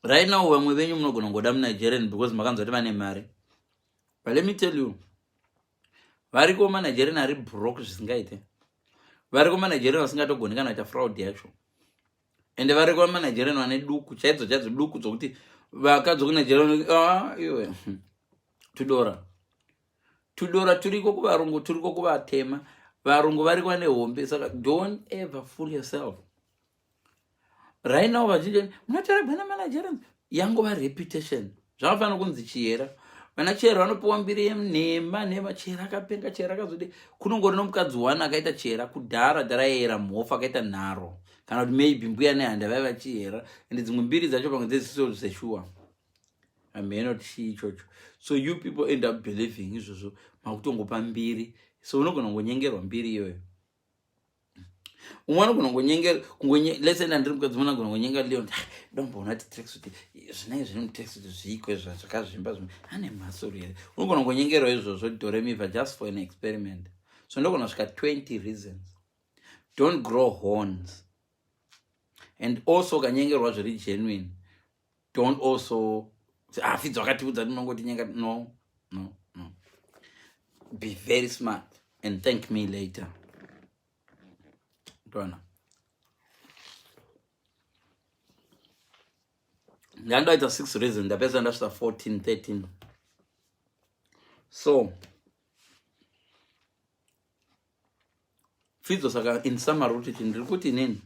Right now vamwe venyu munogona kungoda muNigerian because makanzwa kuti vane mari, but let me tell you, variko maNigerian ari broke zvisingaite, variko maNigerian vasingatogoni kana kuita fraud yacho, ende variko maNigerian vane duku chaidzo chaidzo, duku dzokuti vakadzi kuNigeria, ah, iwe tudora tudora turiko kuvarungu, turiko kuvatema, varungu variko vane hombe. Saka don't ever fool yourself. Right now vazhinji munotaura namaNigerians yangova reputation, zvakafanira kunzi Chihera. Vana Chihera vanopiwa mbiri yenhema nhema, Chihera akapenga, Chihera akazodi. Kunongori nomukadzi one akaita Chihera kudhara dhara, yera mhofu akaita nharo, kana kuti maybe Mbuya Nehanda vaiva Chihera, ende dzimwe mbiri dzacho pamwe dzesiso zveshuwa, hameno chii ichocho. So you people end up believing izvozvo, makutongopa mbiri. So unogona kungonyengerwa mbiri iyoyo. Umwe anogona kungonyengera, let's say ndandiri mukadzi, umwe anogona kungonyengera Leon, domboona kuti tracksuit zvinenge zviri mutracksuit zviiko izvo zvakazvimba zvimwe, ane mhasuru here? Unogona kungonyengerwa izvozvo, doremiva, just for an experiment. So ndogona kusvika 20 reasons. Don't grow horns. And also ukanyengerwa zviri genuine, don't also, "Ah, Fidzo akatiudza tinongotinyenga." No, no, no, be very smart and thank me later. Tona ndandoita 6 reason, ndapedza ndasvika 14, 13. So Fidzo, saka in summary kuti ndiri kuti inini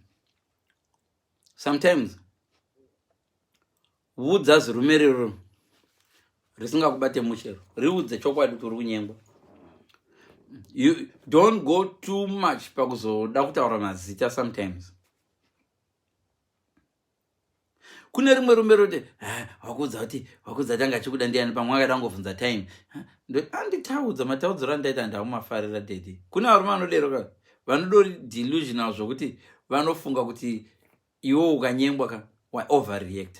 sometimes vudza zirume rero risingakubate muchero, riudze chokwadi kuti uri kunyengwa. You don't go too much pakuzoda kutaura mazita. Sometimes kune rimwe rume roti wakuudza kuti wakuudza kuti anga achikuda ndiani, pamwe akada kungovhunza time. Anditaudza mataudziro andaita, ndaumafarira daddy. Kune varume vanodero ka, vanodori delusional zvokuti vanofunga kuti iwo ukanyengwa ka waoverreact.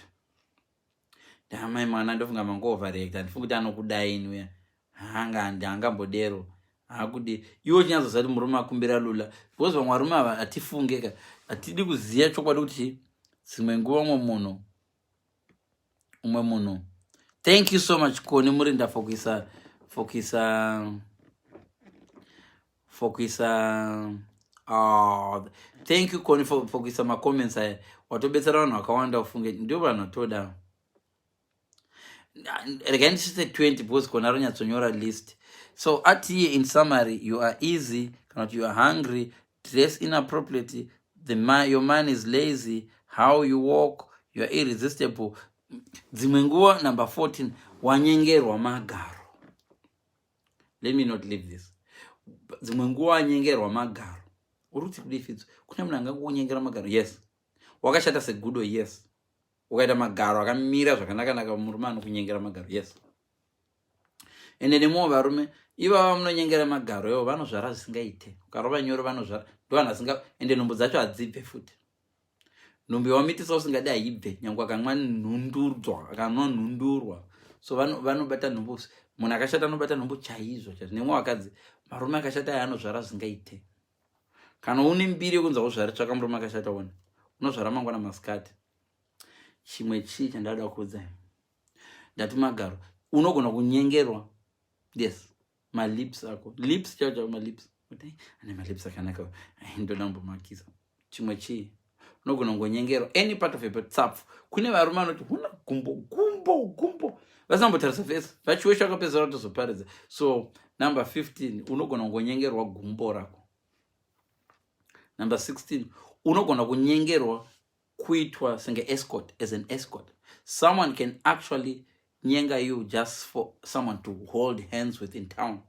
Ndamai mwana, ndofunga mango overreact, handifungi kuti anokudaini uya, hanga handangambodero, haakudi. Iwe uchinyatsoziva kuti murume akumbira lula, because vamwe varume ava hatifunge ka, hatidi kuziva chokwadi kuti dzimwe nguva umwe munhu, umwe munhu. Thank you so much, Koni Murinda, for kuisa for kuisa for kuisa. Oh, thank you Connie for kuisa macomments aya. Watobetsera vanhu vakawanda ufunge ndio vanhu vatoda. Regai ndisvitse 20 because kona ronyatsonyora list. So atiye in summary, you are easy, kana kuti you are hungry, dress inappropriately, the man, your man is lazy, how you walk, you are irresistible. Dzimwe nguva number 14 wanyengerwa magaro. Let me not leave this. Dzimwe nguva wanyengerwa magaro. Uri kuti kudii Fidzo? Kune munhu angangokunyengera magaro? Yes. Wakashata segudo? Yes. Ukaita magaro akamira zvakanakanaka, murume anokunyengera magaro? Yes. Ende nemuwo varume ivava munonyengera magaro ivo vanozvara zvisingaite. Ukarova nyoro vanozvara, ndovanhu vasinga, ende nhumbu dzacho hadzibve futi. Nhumbu yawamitisa usingadi haibve, nyange akanwa nhundurwa, akanwa nhundurwa. So vanobata nhumbu, munhu akashata anobata nhumbu chaizvo chaizvo. Nemwe vakadzi, marume akashata aya anozvara zvisingaite. Kana une mbiri yekunzi hauzvari, tsvaka murume akashata one, unozvara mangwana masikati. Chimwe chii chandada kuudzai? Ndati magaro. Unogona kunyengerwa, yes, malips ako, lips chao chao, malips ane malips akanaka, ndoda kumbomakisa. Chimwe chii? Unogona kungonyengerwa any part of your tsapfu. Kune varume vanoti huna gumbo gumbo gumbo, vasina kumbotarisa face, vachiwesha vakapedzisira vatozoparidza. So number 15, unogona kungonyengerwa gumbo rako. Number 16, unogona kunyengerwa kuitwa senge escort, as an escort. Someone can actually nyenga you just for someone to hold hands with in town.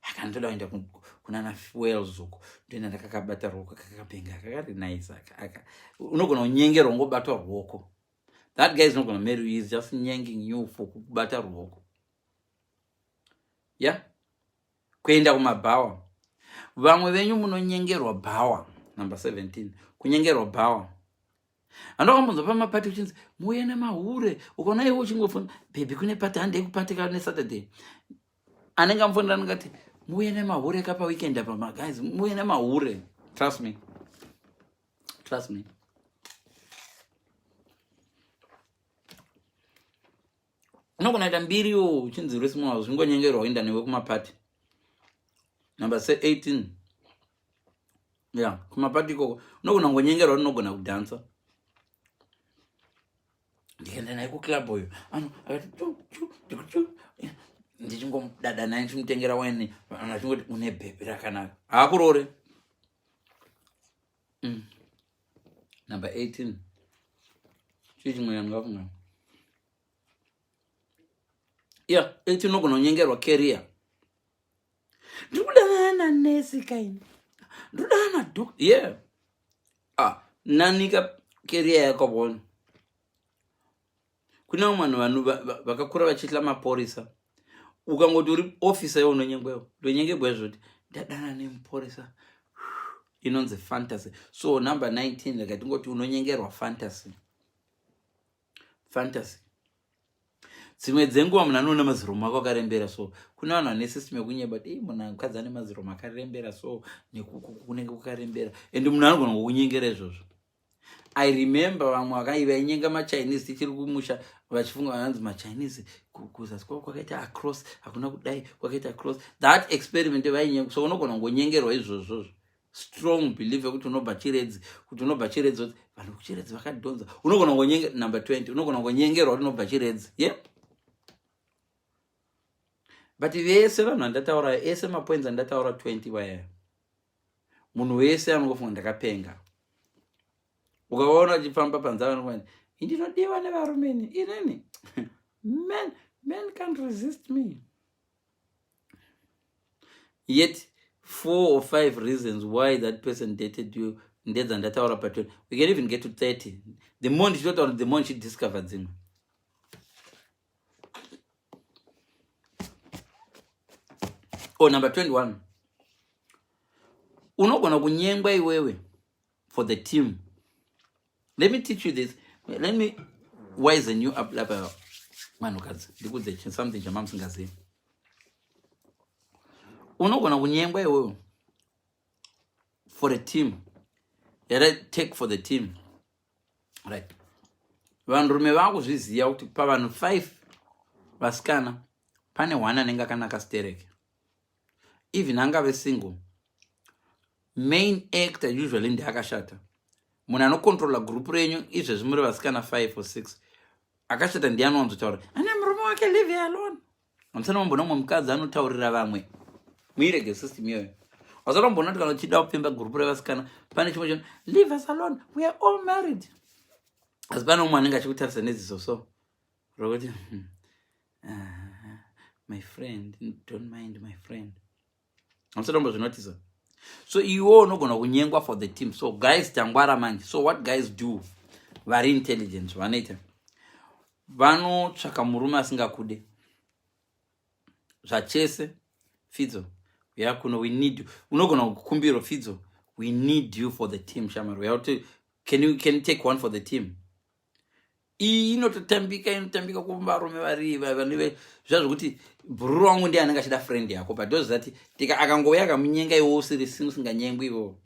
Akandoda kuenda kunana Wales uko, ndoenda ndakakabata ruoko, kakapenga, kakari nice aka. Unogona kunyengerwa ungobatwa ruoko. That guy is not gonna marry you, he's just nyenging you for kubata ruoko. Yeah, kuenda kumabhawa. Vamwe venyu munonyengerwa bhawa. Number 17, kunyengerwa bhawa. Andakambonzwa pamapati uchinzi muuye nemahure, ukaona iwe uchingofona, baby, kune pati, handei kupati ka neSaturday. Anenge amufonera anongati muuye nemahure ka paweekend apa, maguys, muuye nemahure. Trust me, trust me. Unogona kuita mbiriwo uchinzi uri small, zvingonyengerwa kuenda newe kumapati. Number 18, ya kumapati ikoko unogona kungonyengerwa, unogona kudhansa. Ndikaenda naye kuclub, uyu ano akati chu chu chu chu, ndichingomudada naye, ndichimutengera waini, vanhu vachingoti une bhebhi rakanaka, haakurore. Number 18, chii chimwe yandingafunga? Yeah, 18, unogona kunyengerwa career. Ndiri kudanana nanesi kaini, ndiri kudanana nadoctor. Yeah, ah, nanika career yako bona. Kune vamwe vanhu vakakura vachitla mapurisa. Ukangoti uri officer, iwe unonyengwewo, ndonyengegwa izvoti ndadana nemupurisa, inonzi fantasy. So number 19, rega tingoti unonyengerwa fantasy. Fantasy, dzimwe dzenguva munhu anoona maziromo ako akarembera. So kune vanhu vane system yekunyeba kuti munhu mukadzi ane maziromo akarembera, so nekukunenge kukarembera, and munhu anogona kukunyengera izvozvo. I remember vamwe vakai vainyenga maChinese tichiri kumusha, vachifunga vananzi maChinese kuzasi kwavo kwakaita across, hakuna kudai kwakaita across. That experiment vainyenga. So unogona kungonyengerwa izvozvozvo. Strong belief yekuti unobva Chiredzi, kuti unobva Chiredzi, kuti vanhu kuChiredzi vakadhonza. Unogona kungonyenga. Number 20, unogona kungonyengerwa kuti unobva Chiredzi. Yeah, but vese vanhu vandataura, ese mapoints andataura 20 vaya, munhu wese anongofunga ndakapenga. Ukavaona uchifamba panze, vanongoa ndinodiwa nevarumeni inini, men can't resist me. Yet four or five reasons why that person dated you ndedzandataura pa 20. We can even get to 30. The more ndichitotaura, the more ndichidiscover dzimwe. Oh, number 21, unogona kunyengwa iwewe for the team. Let me teach you this, let me wisen you up lapa. Vanhukadzi, ndikudze something chamamusingazivi. Unogona kunyengwa iwewe for a team, yara take for the team, right? Vanhurume vakuzviziva kuti pavanhu 5 vasikana pane one anenge akanaka stereke, even angave single. Main actor usually ndeakashata. Munhu anocontrola group renyu izvezvi muri vasikana 5 or 6, akashata ndiye anowanzotaura ane murume wake, leave her alone. Hamusana mamboona mumwe mukadzi anotaurira vamwe, muirege system iyoyo. Wasati wamboona kuti kana uchida kupfimba gurupu revasikana pane chimwe chinhu, leave us alone, we are all married. Asi pane umwe anenge achikutarisa neziso so rokuti, my friend, don't mind my friend." Hamusati wambozvinotisa. So iwo unogona kunyengwa for the team. So guys, tangwara manje. So what guys do, vari intelligent, vanoita vanotsvaka murume asingakude zvachese. Fidzo, uya kuno, we need you. Unogona kukumbirwa, "Fidzo, we need you for the team, shamari, uya kuti can you take one for the team?" Iyi inototambika, inotambika kuvarume vari vane zviya zvokuti bhururu wangu ndiye anenge achida friend yako, but ndozati tika akangouya akamunyenga, iwo usiri usinganyengwi, iwo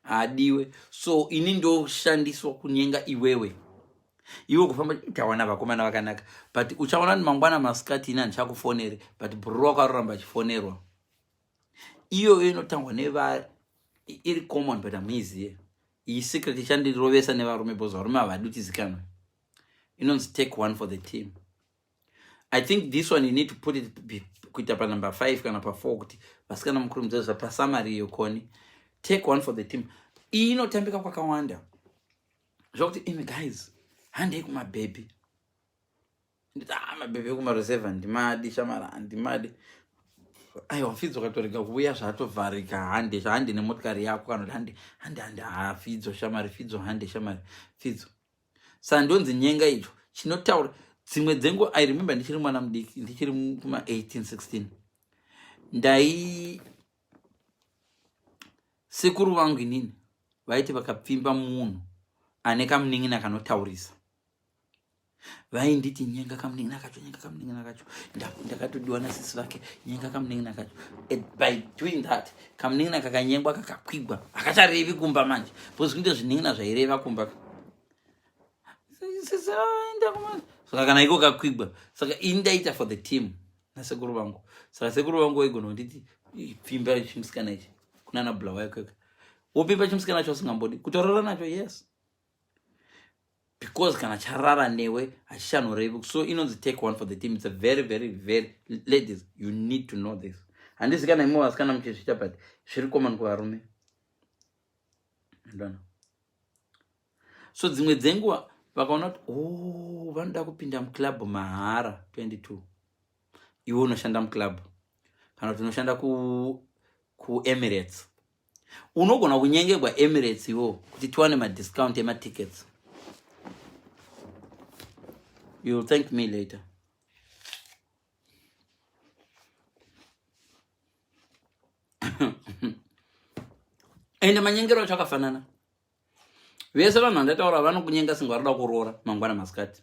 adiwe. So ini ndoshandiswa kunyenga iwewe, iwe kufamba tawana vakomana vakanaka, but uchaona kuti mangwana masikati ini handichakufoneri, but bhururu wako aroramba achifonerwa. Iyoyo inotangwa neva iri common, but hamuiziye iyi secret. Ichandirovesa nevarume because varume havadi utizikanwe. Inonzi take one for the team. I think this one you need to put it kuita panumber 5 kana pa4 kuti vasikana mukurumidza pasummary iyo koni. Take one for the team iyi inotambika kwakawanda zvokuti imi guys, handei kumabhebhi. Nditi, ah, mabhebhi ekumareserva ndimadi, shamara, handimadi. Aiwa Fidzo, katorega kuuya zvatovharika. Hande, hande nemotikari yako, kana kuti hande, hande, hande. Ha, Fidzo shamari, Fidzo, hande shamari, Fidzo. Saka ndonzi nyenga icho chinotaura dzimwe dzenguva. I remember ndichiri mwana mudiki, ndichiri kuma 18 16, ndai sekuru vangu inini vaiti vakapfimba munhu ane kamunin'ina kanotaurisa, vainditi, "Nyenga kamunin'ina kacho, nyenga kamunin'ina kacho." Ndakatodiwa nasisi vake, "Nyenga kamunin'ina kacho." By doing that, kamunin'ina kakanyengwa, kakakwigwa, hakacharevi kumba manje, because kunde zvinin'ina zvaireva kumba. Saka kana iko kakwigwa, saka ini ndaita for the team nasekuru vangu. Saka sekuru vangu vaigona kunditi, "Pfimba chimusikana ichi kunana Bulawayo kweka." Wopimba chimusikana cho usingambodi kutorara nacho, yes, because kana charara newe hachichanorevi. So inonzi take one for the team. It's a very, very, very, ladies, you need to know this. Handisi kana imwe vasikana muchizviita, but zviri common kuvarume, ndona. So dzimwe dzenguva vakaona kuti, o oh, vanoda kupinda muclub mahara 22, iwe unoshanda muclub kana kuti unoshanda kuEmirates, unogona kunyengegwa Emirates iwo kuti tiwane madiscount ematickets. You will thank me later. Ende manyengero acho akafanana. Vese vanhu vandataura vanokunyenga singa varida kuroora mangwana masikati.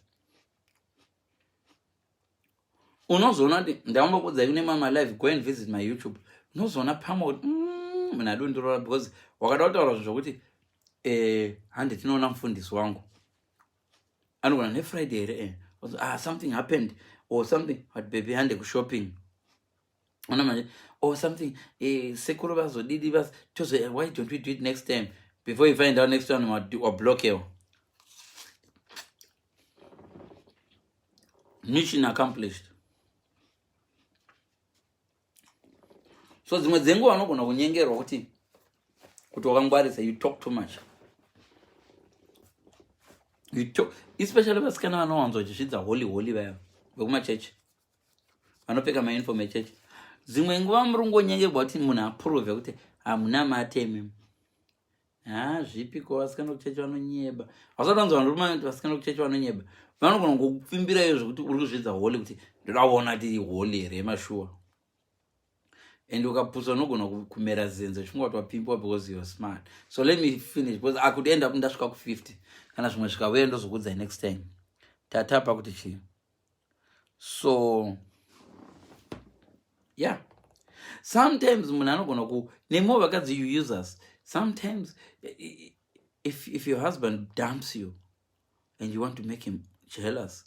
Unozoona kuti ndambokudzai kune mama live, go and visit my YouTube. Unozoona pamwe kuti munhu adi kundiroora because wakada kutaura zvinhu zvokuti, hande tinoona mufundisi wangu, anogona nefriday here, ah, something happened or something, but baby, hande kushopping, ona manje, or something, sekuru vazodidi tozo, why don't we do it next time? Before you find out, next one wablockewa. Mission accomplished. So dzimwe dzenguva unogona kunyengerwa kuti wakangwarisa. You talk too much, you talk, especially vasikana vanowanzwa vachizvidza holy holy, vaya vekumachechi vanopfeka mauniform echechi. Dzimwe nguva muri kungonyengerwa kuti munhu aprove kuti hamuna matemi. Ha, zvipiko, vasikana kuchechi vanonyeba. Vasati vanzwa vanhu kuti vasikana kuchechi vanonyeba, vanogona kungokupfimbirayo zvekuti uri kuzvidza holy, kuti ndoda kuona kuti holy here yemashuwa. And ukapusa unogona kumera zenze uchinga kuti wapimbiwa because you are smart. So let me finish because I could end up ndasvika ku50 kana zvimwe zvikauya, ndozokudzai next time. Tatapa kuti chii? So yeah, sometimes munhu anogona ku nemo vakadzi, you users, sometimes if your husband dumps you and you want to make him jealous,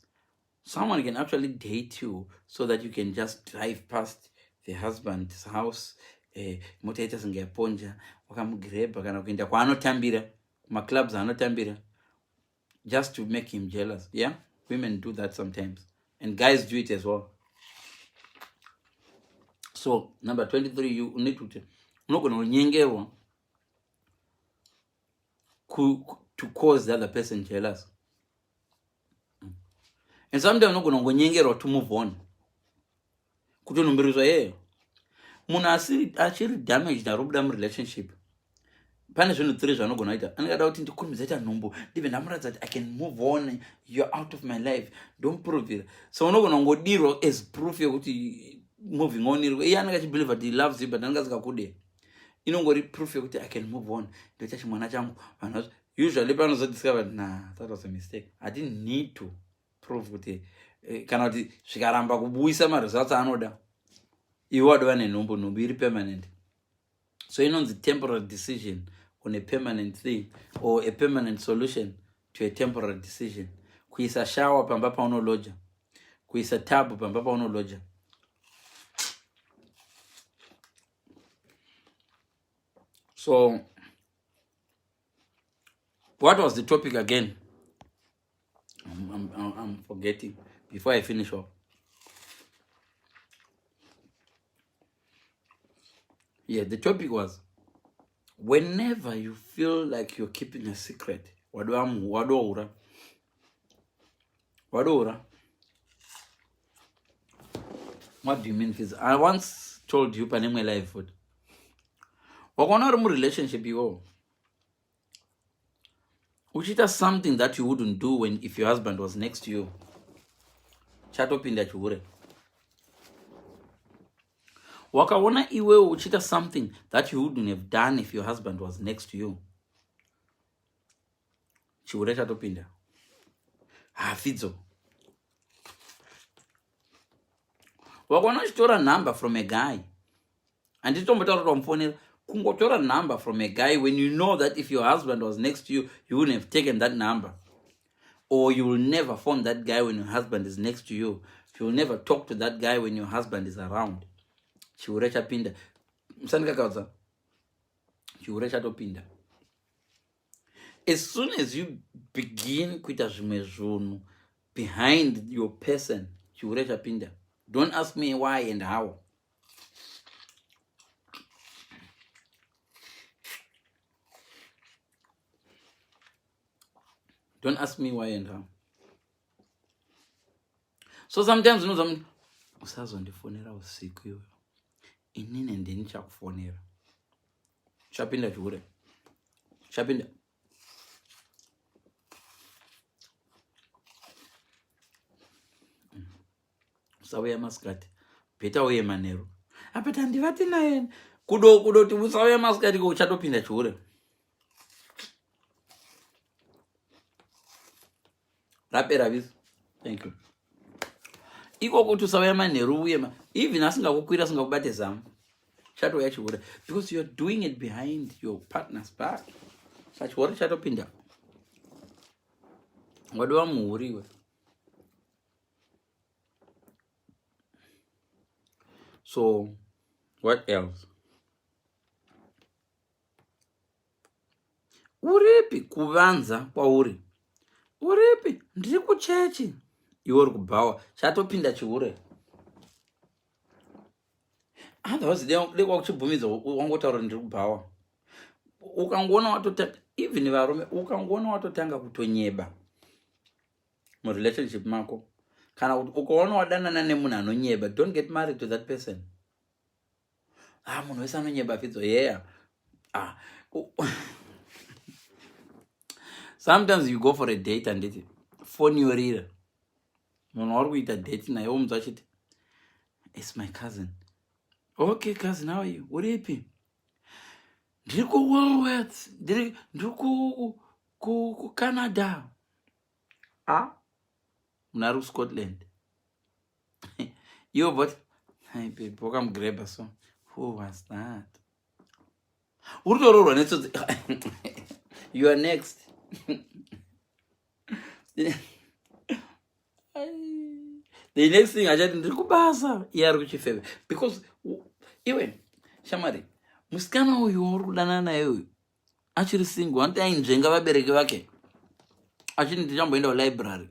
someone can actually date you so that you can just drive past the husband's house. eh, mota yaita senge yaponja, wakamugrebha kana kuenda kwaanotambira, kumaclubs aanotambira, just to make him jealous. Yeah, women do that sometimes and guys do it as well. So number 23, you need to, unogona kunyengerwa to cause the other person jealous. And sometimes unogona kungonyengerwa to move on, kutonhumbiriswa yeyo munhu asiri achiri damaged ari kubuda murelationship. Pane zvinhu three zvaanogona kuita. Anenge ada kuti ndikurumidza ita nhumbu, ndibve ndamuratidza kuti I can move on, you're out of my life, ndomuprovira. So unogona kungodirwa as proof yekuti moving on iri. Iye anenge achibelieve kuti he loves you, but anenge asikakude. Inongori proof yekuti I can move on, ndoita chimwana changu. Vanhu usually panozodiscover, nah, that was a mistake, I didn't need to prove kuti kana kuti zvikaramba kubuisa maresults anoda, iwe wadova nenhumbu, nhumbu iri permanent. So inonzi temporary decision on a permanent thing, or a permanent solution to a temporary decision. Kuisa shawa pamba paunoloja, kuisa tabu pamba paunoloja. So what was the topic again? I'm forgetting. Before I finish off, yeah, the topic was, whenever you feel like you're keeping a secret, wadoura, wadoura. What do you mean, Fizz? I once told you pane imwe live futi, wakaona uri murelationship iwowo uchiita something that you wouldn't do when if your husband was next to you, chatopinda chihure. Wakaona iwewo uchiita something that you wouldn't have done if your husband was next to you, chihure chatopinda. Hafidzo, wakaona uchitora number from a guy, handitombotaura kuti wamufonera, kungotora number from a guy when you know that if your husband was next to you, you wouldn't have taken that number, or you will never phone that guy when your husband is next to you, you will never talk to that guy when your husband is around, chihure chapinda. Musandikakaudza, chihure chatopinda. As soon as you begin kuita zvimwe zvunhu behind your person, chihure chapinda. Don't ask me why and how. Don't ask me why and how. So sometimes unozwa munhu, usazondifonera usiku iwe, inini ndini chakufonera. Chapinda chihure, chapinda. Usauya masikati, bheta uye manheru. Apati handivati naye kudo kudoti usauya masikati ko, uchatopinda chihure. Rapera visi, thank you. Iko kuti usauya manheru uye ma, even asingakukwira, asingakubate zamu, chatouya chihure, because you're doing it behind your partner's back. Sachihure chatopinda, wadova muhuri iwe. So what else? Uripi kuvanza kwauri? Uripi? Ndiri kuchechi, iwe uri kubhawa. Chatopinda chihure. Otherwise dei kwakuchibvumidza wangotaura ndiri kubhawa. Ukangoona watotanga, even varume, ukangoona watotanga kutonyeba murelationship mako, kana kuti ukaona wadanana nemunhu anonyeba, don't get married to that person. Ah, munhu wese anonyeba, Fidzo. Yeah, ah. Sometimes you go for a date, anditi foni yorira, munhu wari kuita date naye womunzwa achiti, "It's my cousin." "Okay cousin, how are you? Uripi?" "Ndiri kuWoolworths, ndiri kuCanada." Ah, munhu ari kuScotland, iwo, but hi babe, wakamugreba. So who was that? Uri kutoroorwa netsotsi. You are next. The next thing achati, "Ndiri kubasa," iye ari kuchifeve, because iwe Shamwari, musikana uyu wauri kudanana naye uyu achiri single, anoti ainzvenga vabereki vake achiti ndichamboenda kulibrary.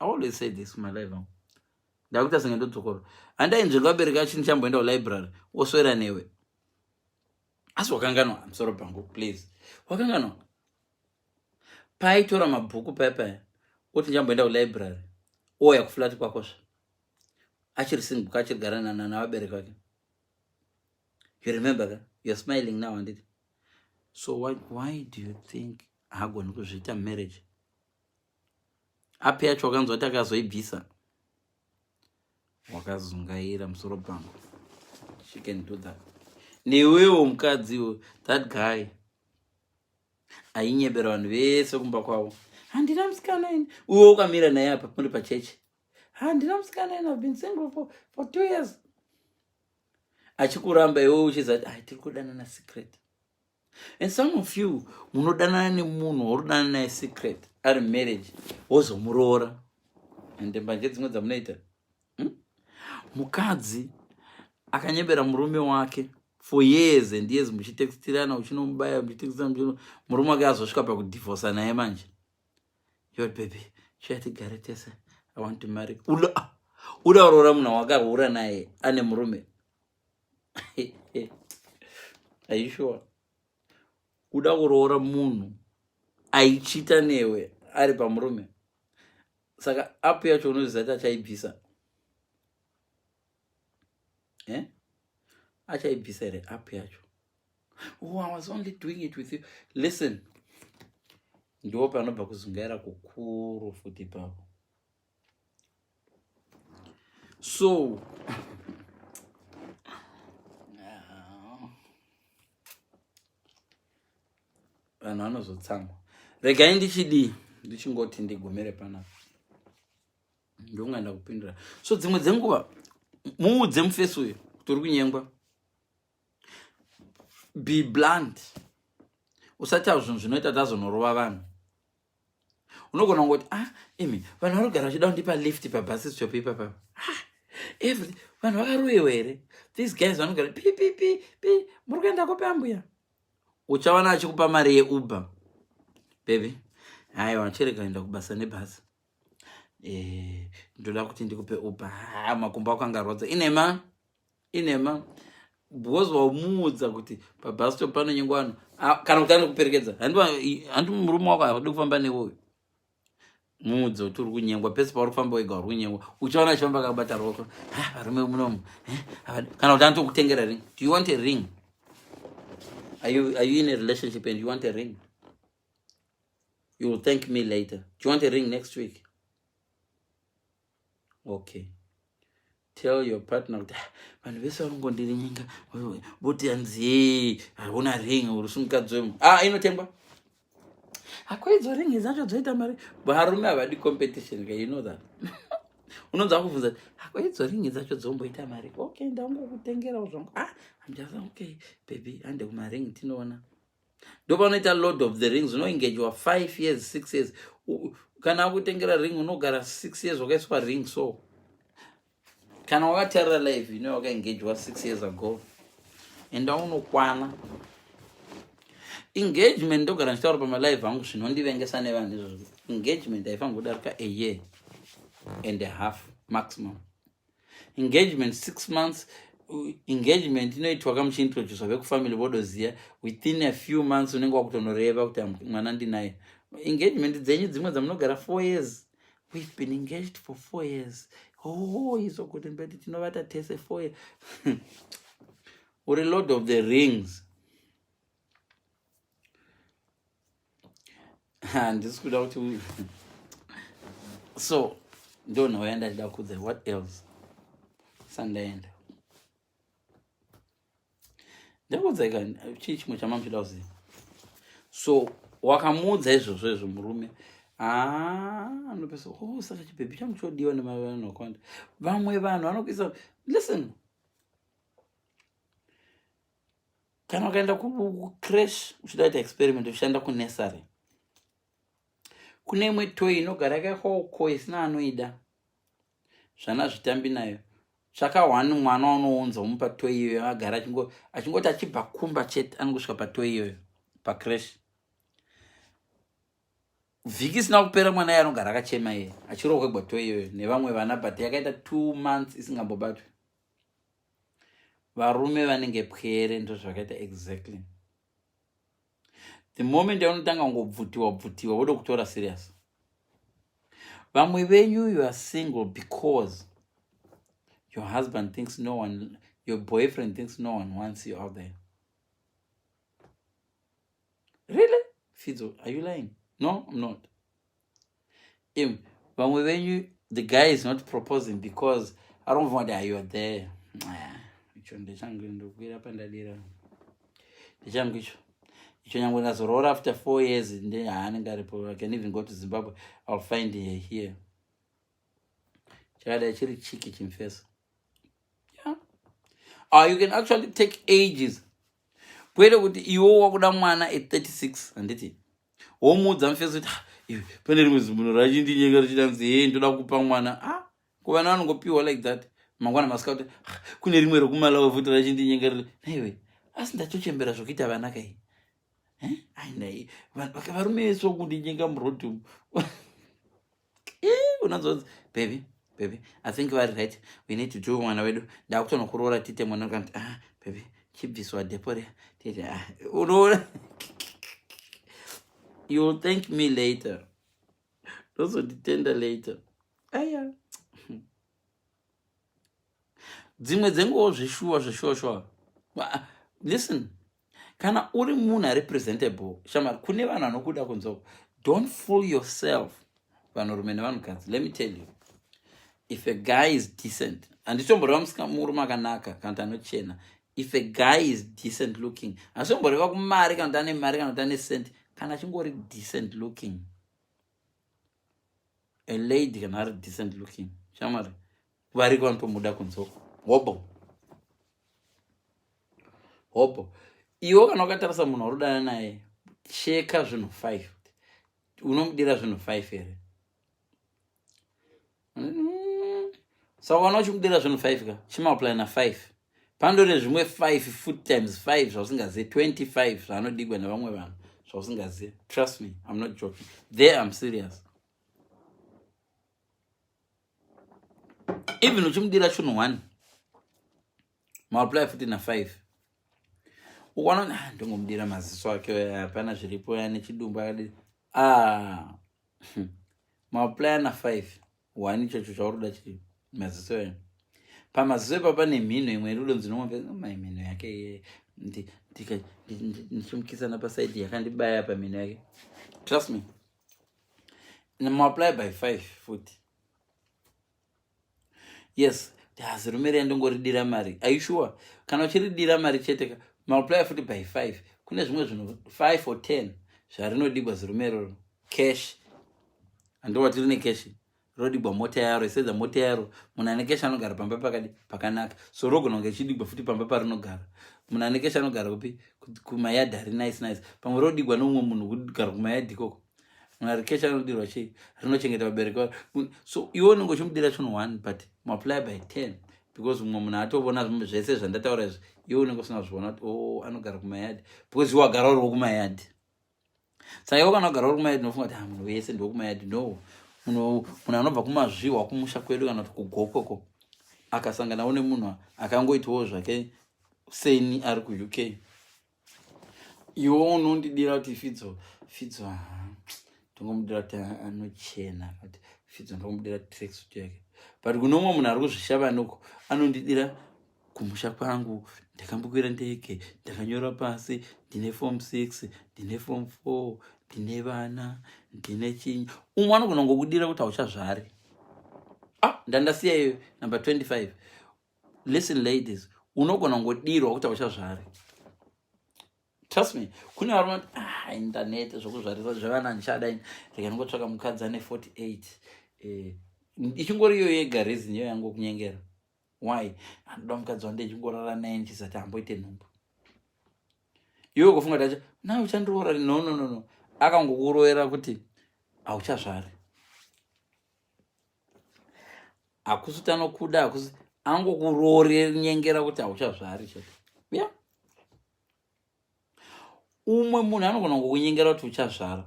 I always say this my life. Ndakuita senge ndodzokora. Handainzvenga vabereki achiti ndichamboenda kulibrary, oswera newe. Asi wakanganwa musoro pangu, please. Wakanganwa. Paaitora mabhuku paya paya, oti ndichamboenda kulibrary, ouya kuflat kwakozve. Achiri single, achiri gara navabereki vake. You remember ka? You're smiling now, handiti? So why do you think haagoni kuzviita marriage? Api yacho wakanzwa kuti akazoibvisa? Wakazungaira musoro pangu. She can do that. Newewo mukadzi, that guy ainyebera vanhu vese kumba kwavo. Handina musikana ini. Uwe ukamira naye apa muri pachechi. Handina musikana ini, I've been single for 2 years. Achikuramba iwe uchizati, ai, tiri kudanana secret. And some of you munodanana nemunhu wauri kudanana naye secret ari marriage, wozomuroora. Ende mbanje dzimwe dzamunoita. Mukadzi akanyebera murume wake for years and years, muchitextirana, uchinomubaya, muchitextirana, murume wake azosvika pakudhivhosa naye manje. Yo baby, chiya tigare tese, I want to marry. Uda uroora munhu wakahura naye ane murume? Are you sure? Uda kuroora munhu aichita newe ari pamurume? Saka app yacho unoziva kuti achaibvisa? Eh? Achaibvisa here app yacho? Oh, I was only doing it with you. Listen, ndo panobva kuzungaira kukuru futi ipapo. So vanhu vanozotsamwa. Regai ndichidii, ndichingoti ndigumire panapa, ndongaenda kupindura. So dzimwe dzenguva muudze mufesi uyu kuti uri kunyengwa. Be blunt, usati zvinhu zvinoita tazonorova vanhu. Unogona kungoti, ah, imi vanhu vanogara vachida kundipa lift pabus stop ipapa. Ah, every vanhu vakaroyiwa here? These guys vanogara pi pi pi pi, muri kuenda kupi ambuya? Uchawana achikupa mari yeUber. Baby, aiwa, chirega enda kubasa nebhasi, ndoda kuti ndikupe Uber. Ha, makumbo ako angarwadza. Inema, inema, because wamuudza kuti pabus stop panonyengwa vanhu. Kana kuti anokuperekedza, handi murume wako haadi kufamba newe? Muudze kuti uri kunyengwa pese pauri kufamba wega, uri kunyengwa. Uchaona achifamba akabata ruoko. Varume munomu, kana kuti anotokutengera ring. Do you want a ring? Are you in a relationship and you want a ring? You will thank me later. Do you want a ring next week? Okay, tell your partner kuti, ah, vanhu vese vanongondiri voti hanzi hauna ring, uri sumukadzi wemu. Ah, inotengwa hakwaidzo ring dzacho dzoita mari. Varume havadi competition ka, you know that. Unonzwa kubvunza, hakwaidzo ring dzacho dzomboita mari? Okay, ndangokutengerawo zvangu. Ah, I'm just okay baby, hande kumaring tinoona. Ndopanoita Lord of the Rings. Unoengagewa 5 years, 6 years. Kana akutengera ring, unogara 6 years wakaiswa ring. So kana wakatarira live ino, wakaengagwa 6 years ago, enda unokwana engagement. Ndogara ndichitaura pamalive angu, zvinondivengesa nevanhu izvozvo. Engagement haifaniri kudarika a year and a half maximum. Engagement 6 months. Engagement inoitwa kamuchiintroducwa vekufamily, vodoziva. Within a few months unenge wakutonoreva kuti mwana ndinaye. Engagement dzenyu dzimwe dzamunogara 4 years. We've been engaged for 4 years. Oh, he's so good in bed, tinovata tese 4 years. Uri Lord of the Rings. Handisi kuda kuti, so ndo nhau yandachida kudza. What else sandaenda ndakuudza? Chii chimwe chamamuchida kuziva? So wakamuudza izvozvo izvo, murume anopesa, oh, saka chibhebhi changu chodiwa nemavanhu vakawanda. Vamwe vanhu vanokuisa. Listen, kana ukaenda kucreche uchida kuita experiment, uchishanda kunursery, kune imwe toy inogara yakaiswa uko isina anoida, zvana zvitambi nayo. Tsvaka one mwana waunounza womupa toy iyoyo agara achingoti achibva kumba chete anongosvika patoy iyoyo pacrash. Vhiki isina kupera mwana iye anogara akachema iye achirohwegwa toy iyoyo nevamwe vana, but yakaita 2 months isingambobatwi. Varume vanenge pwere, ndozvakaita exactly. The moment yaunotanga kungobvutiwa bvutiwa, wode kutora serious. Vamwe venyu, you are single because your husband thinks no one, your boyfriend thinks no one wants you out there. Really, Fidzo, are you lying? No, I'm not. Vamwe venyu, the guy is not proposing because I don't want that you are there. Icho ndechangu, ndokwira pandadira, ndechangu icho. Icho nyangwe ndazoroora after 4 years, haanenge aripo. I can even go to Zimbabwe, I'll find her here. Chakadai chiri chiki chimfeso. Yeah, you can actually take ages, kwete kuti iwo wakuda mwana at 36, handiti? Womuudza mufeso kuti, "Ah, iwe, pane rimwe zimunhu rachindinyenga richidanzi he ndoda kupa mwana." Ah, kuvana vanongopiwa like that. Mangwana masika kuti, "Ah, kune rimwe rekuMalawi futi rachindinyenga riri naiwe, asi ndatochembera zvokuita vana kai." Eh? Ai, nai varume vese kundinyenga muroad umu. Unonzonzi, "Baby, baby, I think vari right, we need to do mwana wedu, ndakutonokuroora tiite mwana." Kanti, "Ah, baby, chibviswa depore tiite." Ah, unoona, you'll thank me later, ndozonditenda later. Aya, dzimwe dzenguva zveshuwa, zveshuwa shuwa. Listen, kana uri munhu ari presentable, shamari, kune vanhu vanokuda kunzoko. Don't fool yourself, vanhurume nevanhukadzi. Let me tell you, if a guy is decent, handitomboreva murume akanaka kana kuti anochena. If a guy is decent looking, handitomboreva kumari, kana kuti ane mari, kana kuti ane cent, kana achingori decent looking, a lady kana ari decent looking, shamari, variko vanotomuda kunzoko. Hobo hobo. Iwe kana wakatarisa munhu wauri kudana naye, cheka zvinhu 5. Unomudira zvinhu 5 here? Saka kana uchimudira zvinhu 5 ka, chimultiply na5, pandore zvimwe 5 foot times 5 zvausingazivi, 25 zvaanodigwa nevamwe vanhu zvausingazivi. Trust me, I'm not joking there, I'm serious. Even uchimudira chinhu 1, multiply futi na5. Ukaona, "Ah, ndongomudira maziso ake, hapana zviripo, ane chidumbu akadi." Ah, multiply na5 1 ichocho chauri kuda, maziso ayo. Pamaziso ipa pane mhino imwe irudonzi nomwe mhino yake, ndichimukisana pasaidi yakandibaya pamhino yake. Trust me, multiply by 5 futi. Yes, zirume riya ndongoridira mari. Are you sure? Kana uchiridira mari chete ka, multiply futi by 5. Kune zvimwe zvinhu 5 or 10 zvarinodigwa zirume iroro. Cash, handova tiri necash, rodigwa mota yaro, isedza mota yaro. Munhu ane cash anogara pamba pakadi pakanaka, so rogona kunge ichidigwa futi pamba parinogara. Munhu ane cash anogara kupi? Kumayadhi ari nice nice. Pamwe rodigwa neumwe munhu kugara kumayadhi ikoko. Munhu ari cash anodirwa chii? Rinochengeta vabereki varo. So iwe unenge uchimudira chinhu one, but multiply by 10, because mumwe munhu atovona zvese zvandataura izvi, iwe unenge usina kuzviona kuti o oh, anogara kumayadhi, because iwe wagara uriwo kumayadhi. Saka iwe kana wagara uri kumayadhi, unofunga kuti, ah, munhu wese ndokumayadhi. No, munhu anobva kumazvihwa kumusha kwedu kana kuti kugokoko akasanganawo nemunhu akangoitawo zvake seni ari kuUK, iwe unondidira kuti Fidzo, Fidzo ndongomudira kuti anochena, kuti Fidzo ndongomudira tracksuit yake, but kune umwe munhu ari kuzvishavanoko anondidira kumusha kwangu, ndakambokwira ndege, ndakanyora pasi, ndine form 6, ndine form 4, ndine vana, ndine chinyi. Umwe anogona ngokudira kuti hauchazvari. Ah, ndandasiya iyo number 25. Listen, ladies, unogona kungodirwa kuti hauchazvari. Trust me, kune varume vati, "Ah, indanete zvokuzvarisa zvevana, ndichada ini, rega ndingotsvaka mukadzi ane 48." Ichingori iyo yega reason iyo yangokunyengera. Why? "Anoda mukadzi wande ichingorara naye ndichisati amboite nhumbu." Iwe kufunga tacho na uchandiroora. No, no, no, no, akangokurovera kuti hauchazvari, hakusi kuti anokuda, hakusi. Angokuroore nyengera kuti hauchazvari chete. Yeah. Umwe munhu anogona kungokunyengera kuti uchazvara.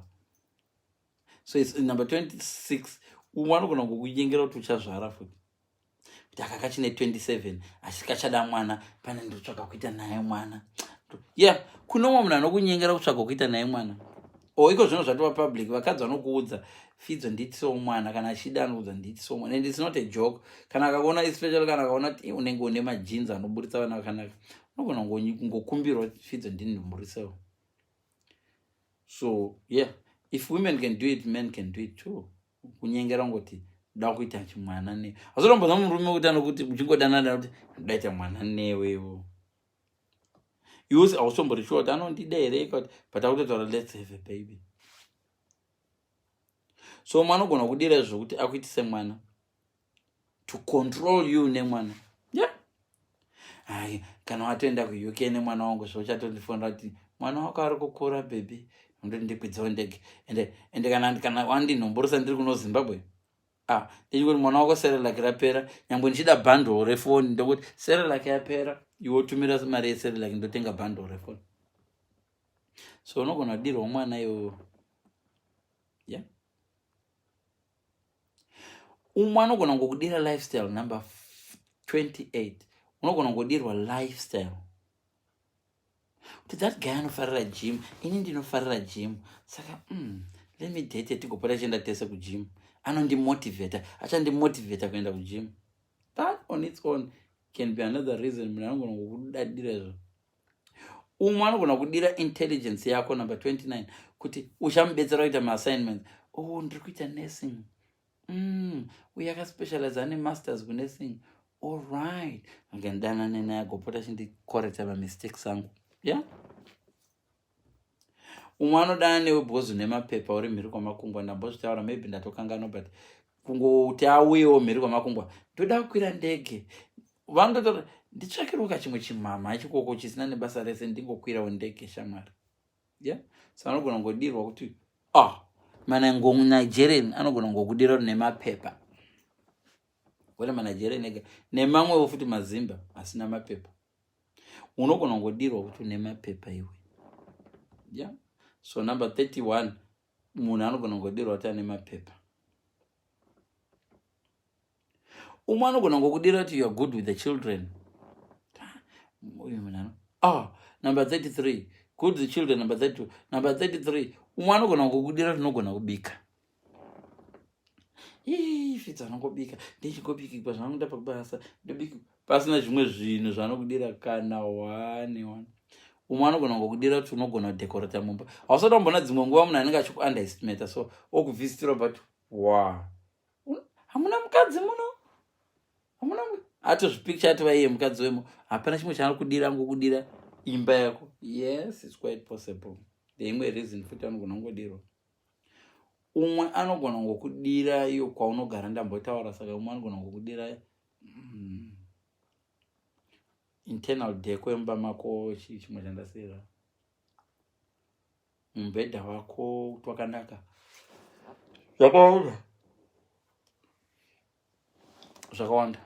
So it's number 26. Umwe anogona kungokunyengera kuti uchazvara futi. Kuti aka kachine 27 asi kachada mwana, pane ndotsvaga kuita naye mwana. Yeah, kune umwe munhu anokunyengera kutsvaga kuita naye mwana. O iko zvino zvatova public, vakadzi vanokuudza Fidzo ndiitisewo mwana, kana achida anokuudza ndiitisewo mwana, and it's not a joke. Kana akaona, especially kana akaona kuti unenge une majinzi anoburitsa vana vakanaka, unogona kungokumbirwa Fidzo ndini ndimburitsewo. So yeah, if women can do it, men can do it too. Kunyengera ngoti da kuita chimwana ne azotombona murume kuti anokuti uchingodanana kuti ndaita mwana newewo, iwe hausombori sure kuti anondida here, but akutotaura let's have a baby. So umwe anogona kudira izvo kuti akuitise mwana to control you nemwana. Yeah, hai, kana watoenda kuUK nemwana wangu, so uchatondifonera kuti mwana wako ari kukura, baby, ndoti ndikwidzewo ndege. Ende kana wandinhomboresa ndiri kuno Zimbabwe, ah, ndichikuti mwana wako Cerelac rapera, nyangwe ndichida bundle refoni, ndokuti Cerelac yapera, iwe utumira mari yeCerelac, ndotenga bundle refoni. So unogona kudirwa mwana iwowo. Yeah, umwe anogona ngokudira lifestyle. Number 28, unogona ngodirwa lifestyle kuti that guy anofarira gym, ini ndinofarira gym, saka let me date, tigopota chienda tese kugym, anondimotivheta, achandimotivheta kuenda kugym. That on its own can be another reason munhu anogona ngokudadira izvo. Umwe anogona kudira intelligence yako. Number 29, kuti uchamubetsera kuita maassignments. Oh, ndiri kuita nursing, uye akaspecialize, ane masters kunursing. Allright, angandanane naye agopota chindicorrecta mamistakes angu. Yeah, umwe anodana newe because une mapepa, uri mhiri kwamakungwa. Ndambozvitaura, maybe ndatokanganwa, but kungoti auyewo mhiri kwamakungwa, ndoda kukwira ndege, vanototaura nditsvakirewo kachimwe chimama chikoko chisina nebasa rese, ndingokwirawo ndege, shamwari. Yeah, so anogona kungodirwa kuti, ah, mana Nigerian anogona ngokudira nemapepa, kwete maNigerian ega, nemamwewo futi mazimba asina mapepa, unogona kungodirwa kuti une mapepa iwe. Yeah, so number 31, munhu anogona kungodirwa kuti ane mapepa. Umwe anogona ngokudira kuti you are good with the children. Uyu munhu, ah, number 33, good the children. Number 32, number 33, umwe anogona ngokudira kuti unogona kubika. Fidza anongobika, ndichingobikikwa zvaanoda pabasa, ndobika pasina zvimwe zvinhu zvaanokudira kana one one. Umwe anogona ngokudira kuti unogona kudekorata mumba. Hausati wambona dzimwe nguva munhu anenge achikuunderestimata, so okuvhisitirwa, but wa hamuna mukadzi muno, hamuna, atozvipicture atova iye mukadzi wemo, hapana chimwe chaanokudira, ngokudira imba yako. Yes, it's quite possible. Ndeimwe reason futi anogona kungodirwa. Umwe anogona ngokudira iyo kwaunogara, ndambotaura. Saka umwe anogona ngokudira internal deco yemumba mako. Chii chimwe chandasiyira? Mubhedha wako kuti wakanaka, zvakawanda zvakawanda.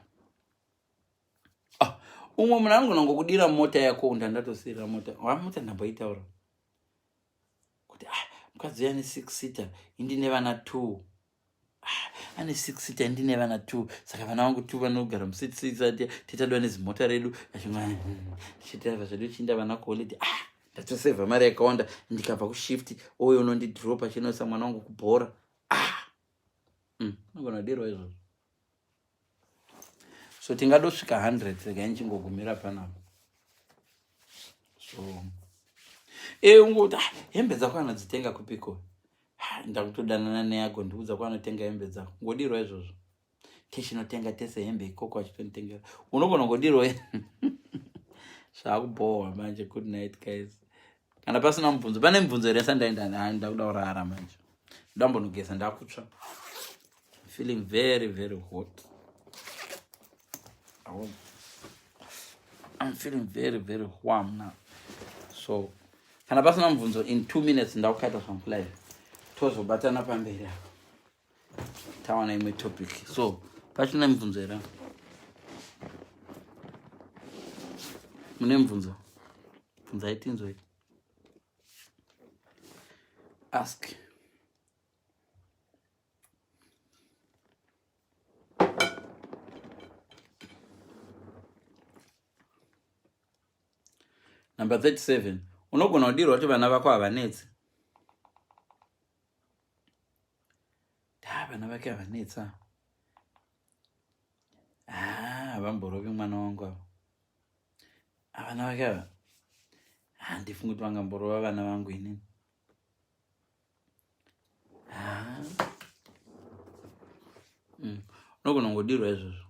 Ah, umwe munhu anogona ngokudira mota yako. Ndandatosiyira mota, wamota ndamboitaura kuti, ah, mukadzi uyo ane six seater, indine vana two. Ah, ane six seater, indine vana two, saka vana vangu two vanogara musix seater, titadwa nezimota redu, tichidhiraivha zvedu, chiinda vana kuholiday. Ah, ndatosevha mari yakawanda, ndikabva kushift, uyo unondidropa, chinoisa mwana wangu kubhora. Ah, unogona kudirwa izvozvo. So tingadosvika 100, regai ndichingogumira panapa. So e ungoti, ah, hembe dzako anodzitenga kupiko? Ndakutodanana neago ndiudza kwaanotenga hembe dzako. Ngodirwa izvozvo, tichinotenga tese hembe ikoko, achitonditengera. Unogona ngodirwa. Zvakubhohwa manje. Good night, guys, kana pasina mubvunzo. Pane mubvunzo here? Sandaenda, ndakuda kurara manje, ndambonogeza, ndakutsva, feeling very very hot. I'm feeling very very warm now. So kana pasina mubvunzo, in 2 minutes ndakukaita zvangu live, tozobatana pamberi apa, tawana imwe topic. So pachina mibvunzo here? Mune mubvunzo? Bvunzai tinzwe. Ask. Number 37. Unogona kudirwa kuti vana vako havanetsi. Da, vana vake havanetsa. Ah, havamborovi mwana wangu ava. Vana vake ava. Handifungi kuti vangamborova vana vangu inini. Ah. Unogona kungodirwa izvozvo.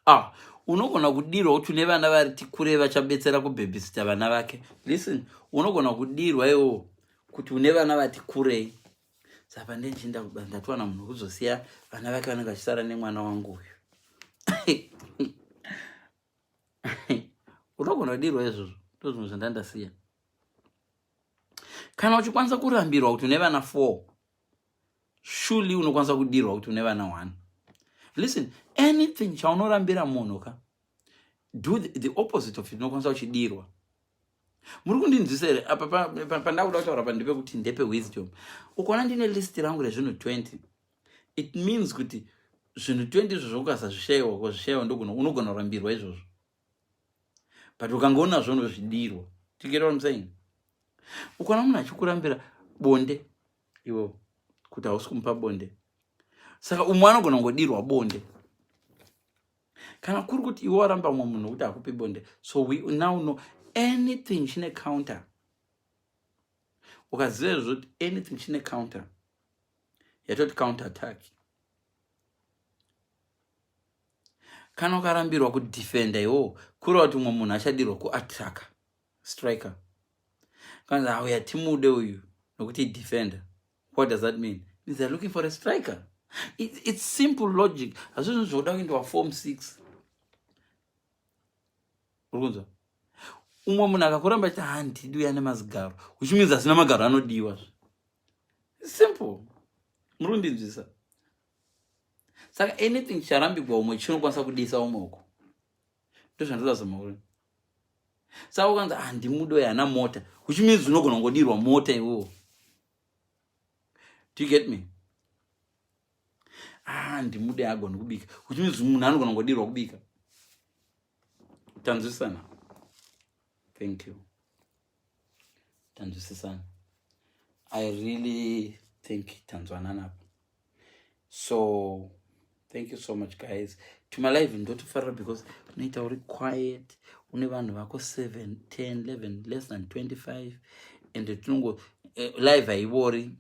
Ah, unogona kudirwa kuti une vana vari tikure vachabetsera kubhebhisita vana vake. Listen, unogona kudirwa iwo kuti une vana vati kurei. Saka ndichinda ndatowana munhu kuzosiya vana vake vanenge vachisara nemwana wangu uyu. Unogona kudirwa izvozvo. Ndozvinhu zvandandasiya. Kana uchikwanisa kurambirwa kuti une vana 4, surely unokwanisa kudirwa kuti une vana 1. Listen, anything chaunorambira munhu ka, do the opposite of it, unokwanisa kuchidirwa. Muri kundinzwisa here? Apa pandakuda kutaura pa ndepekuti ndepe wisdom. Ukaona ndine list rangu rezvinhu 20, it means kuti zvinhu 20 izvozvo ukasazvishaiwa, ukazvishaiwa ndogona, unogona kurambirwa izvozvo. But ukangoona zvo unozvidirwa. Do you get what I'm saying? Ukaona munhu achikurambira bonde, iwo kuti hausi kumupa bonde, saka umwe anogona kungodirwa bonde. Kana kuri kuti iwe waramba umwe munhu kuti akupi bonde, so we now know anything chine counter. Ukaziva izvo kuti anything chine counter, yatoti counter attack. Kana ukarambirwa kudefenda iwowo, kureva kuti umwe munhu achadirwa kuattracka striker. Kana auya timude uyu nokuti defender, what does that mean? Means they're looking for a striker. It's simple logic. Hazvizvo zvoda kuendiwa form 6. Uri kunzwa? Umwe munhu akakuramba achiti handidi uya nemazigaro, which means asina magaro anodiwa. Simple. Muri kundinzwisa? Saka anything chicharambigwa umwe chinokwanisa kudisa umwe uko. Ndozvandinoda kuri. Saka ukanzi handimude uya haana mota, which means unogona kungodirwa mota iwowo. Do you get me? Ah, ndimude agoni kubika, which means munhu anogona kungodirwa kubika. Tanzwisisana? Thank you. Tanzwisisana. I really think tanzwanana apa. So thank you so much guys. To my live ndotofarira because unoita uri quiet, une vanhu vako 7, 10, 11, less than 25, and tinongo live haivori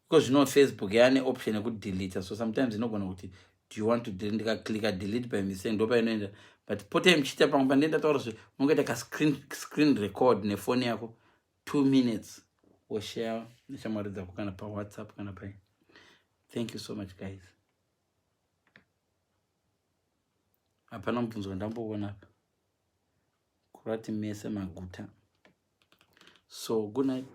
because you know Facebook yaane option yekudelete, so sometimes inogona kuti do you want to delete, ndikaklika delete by mistake ndopainoenda. But potai muchiita pamwe pandenda taura zve unongoita ka screen record nefoni yako 2 minutes, woshare neshamwari dzako kana paWhatsApp kana pai. Thank you so much guys. Hapana mubvunzo wandamboona apa, kurati mese maguta. So good night.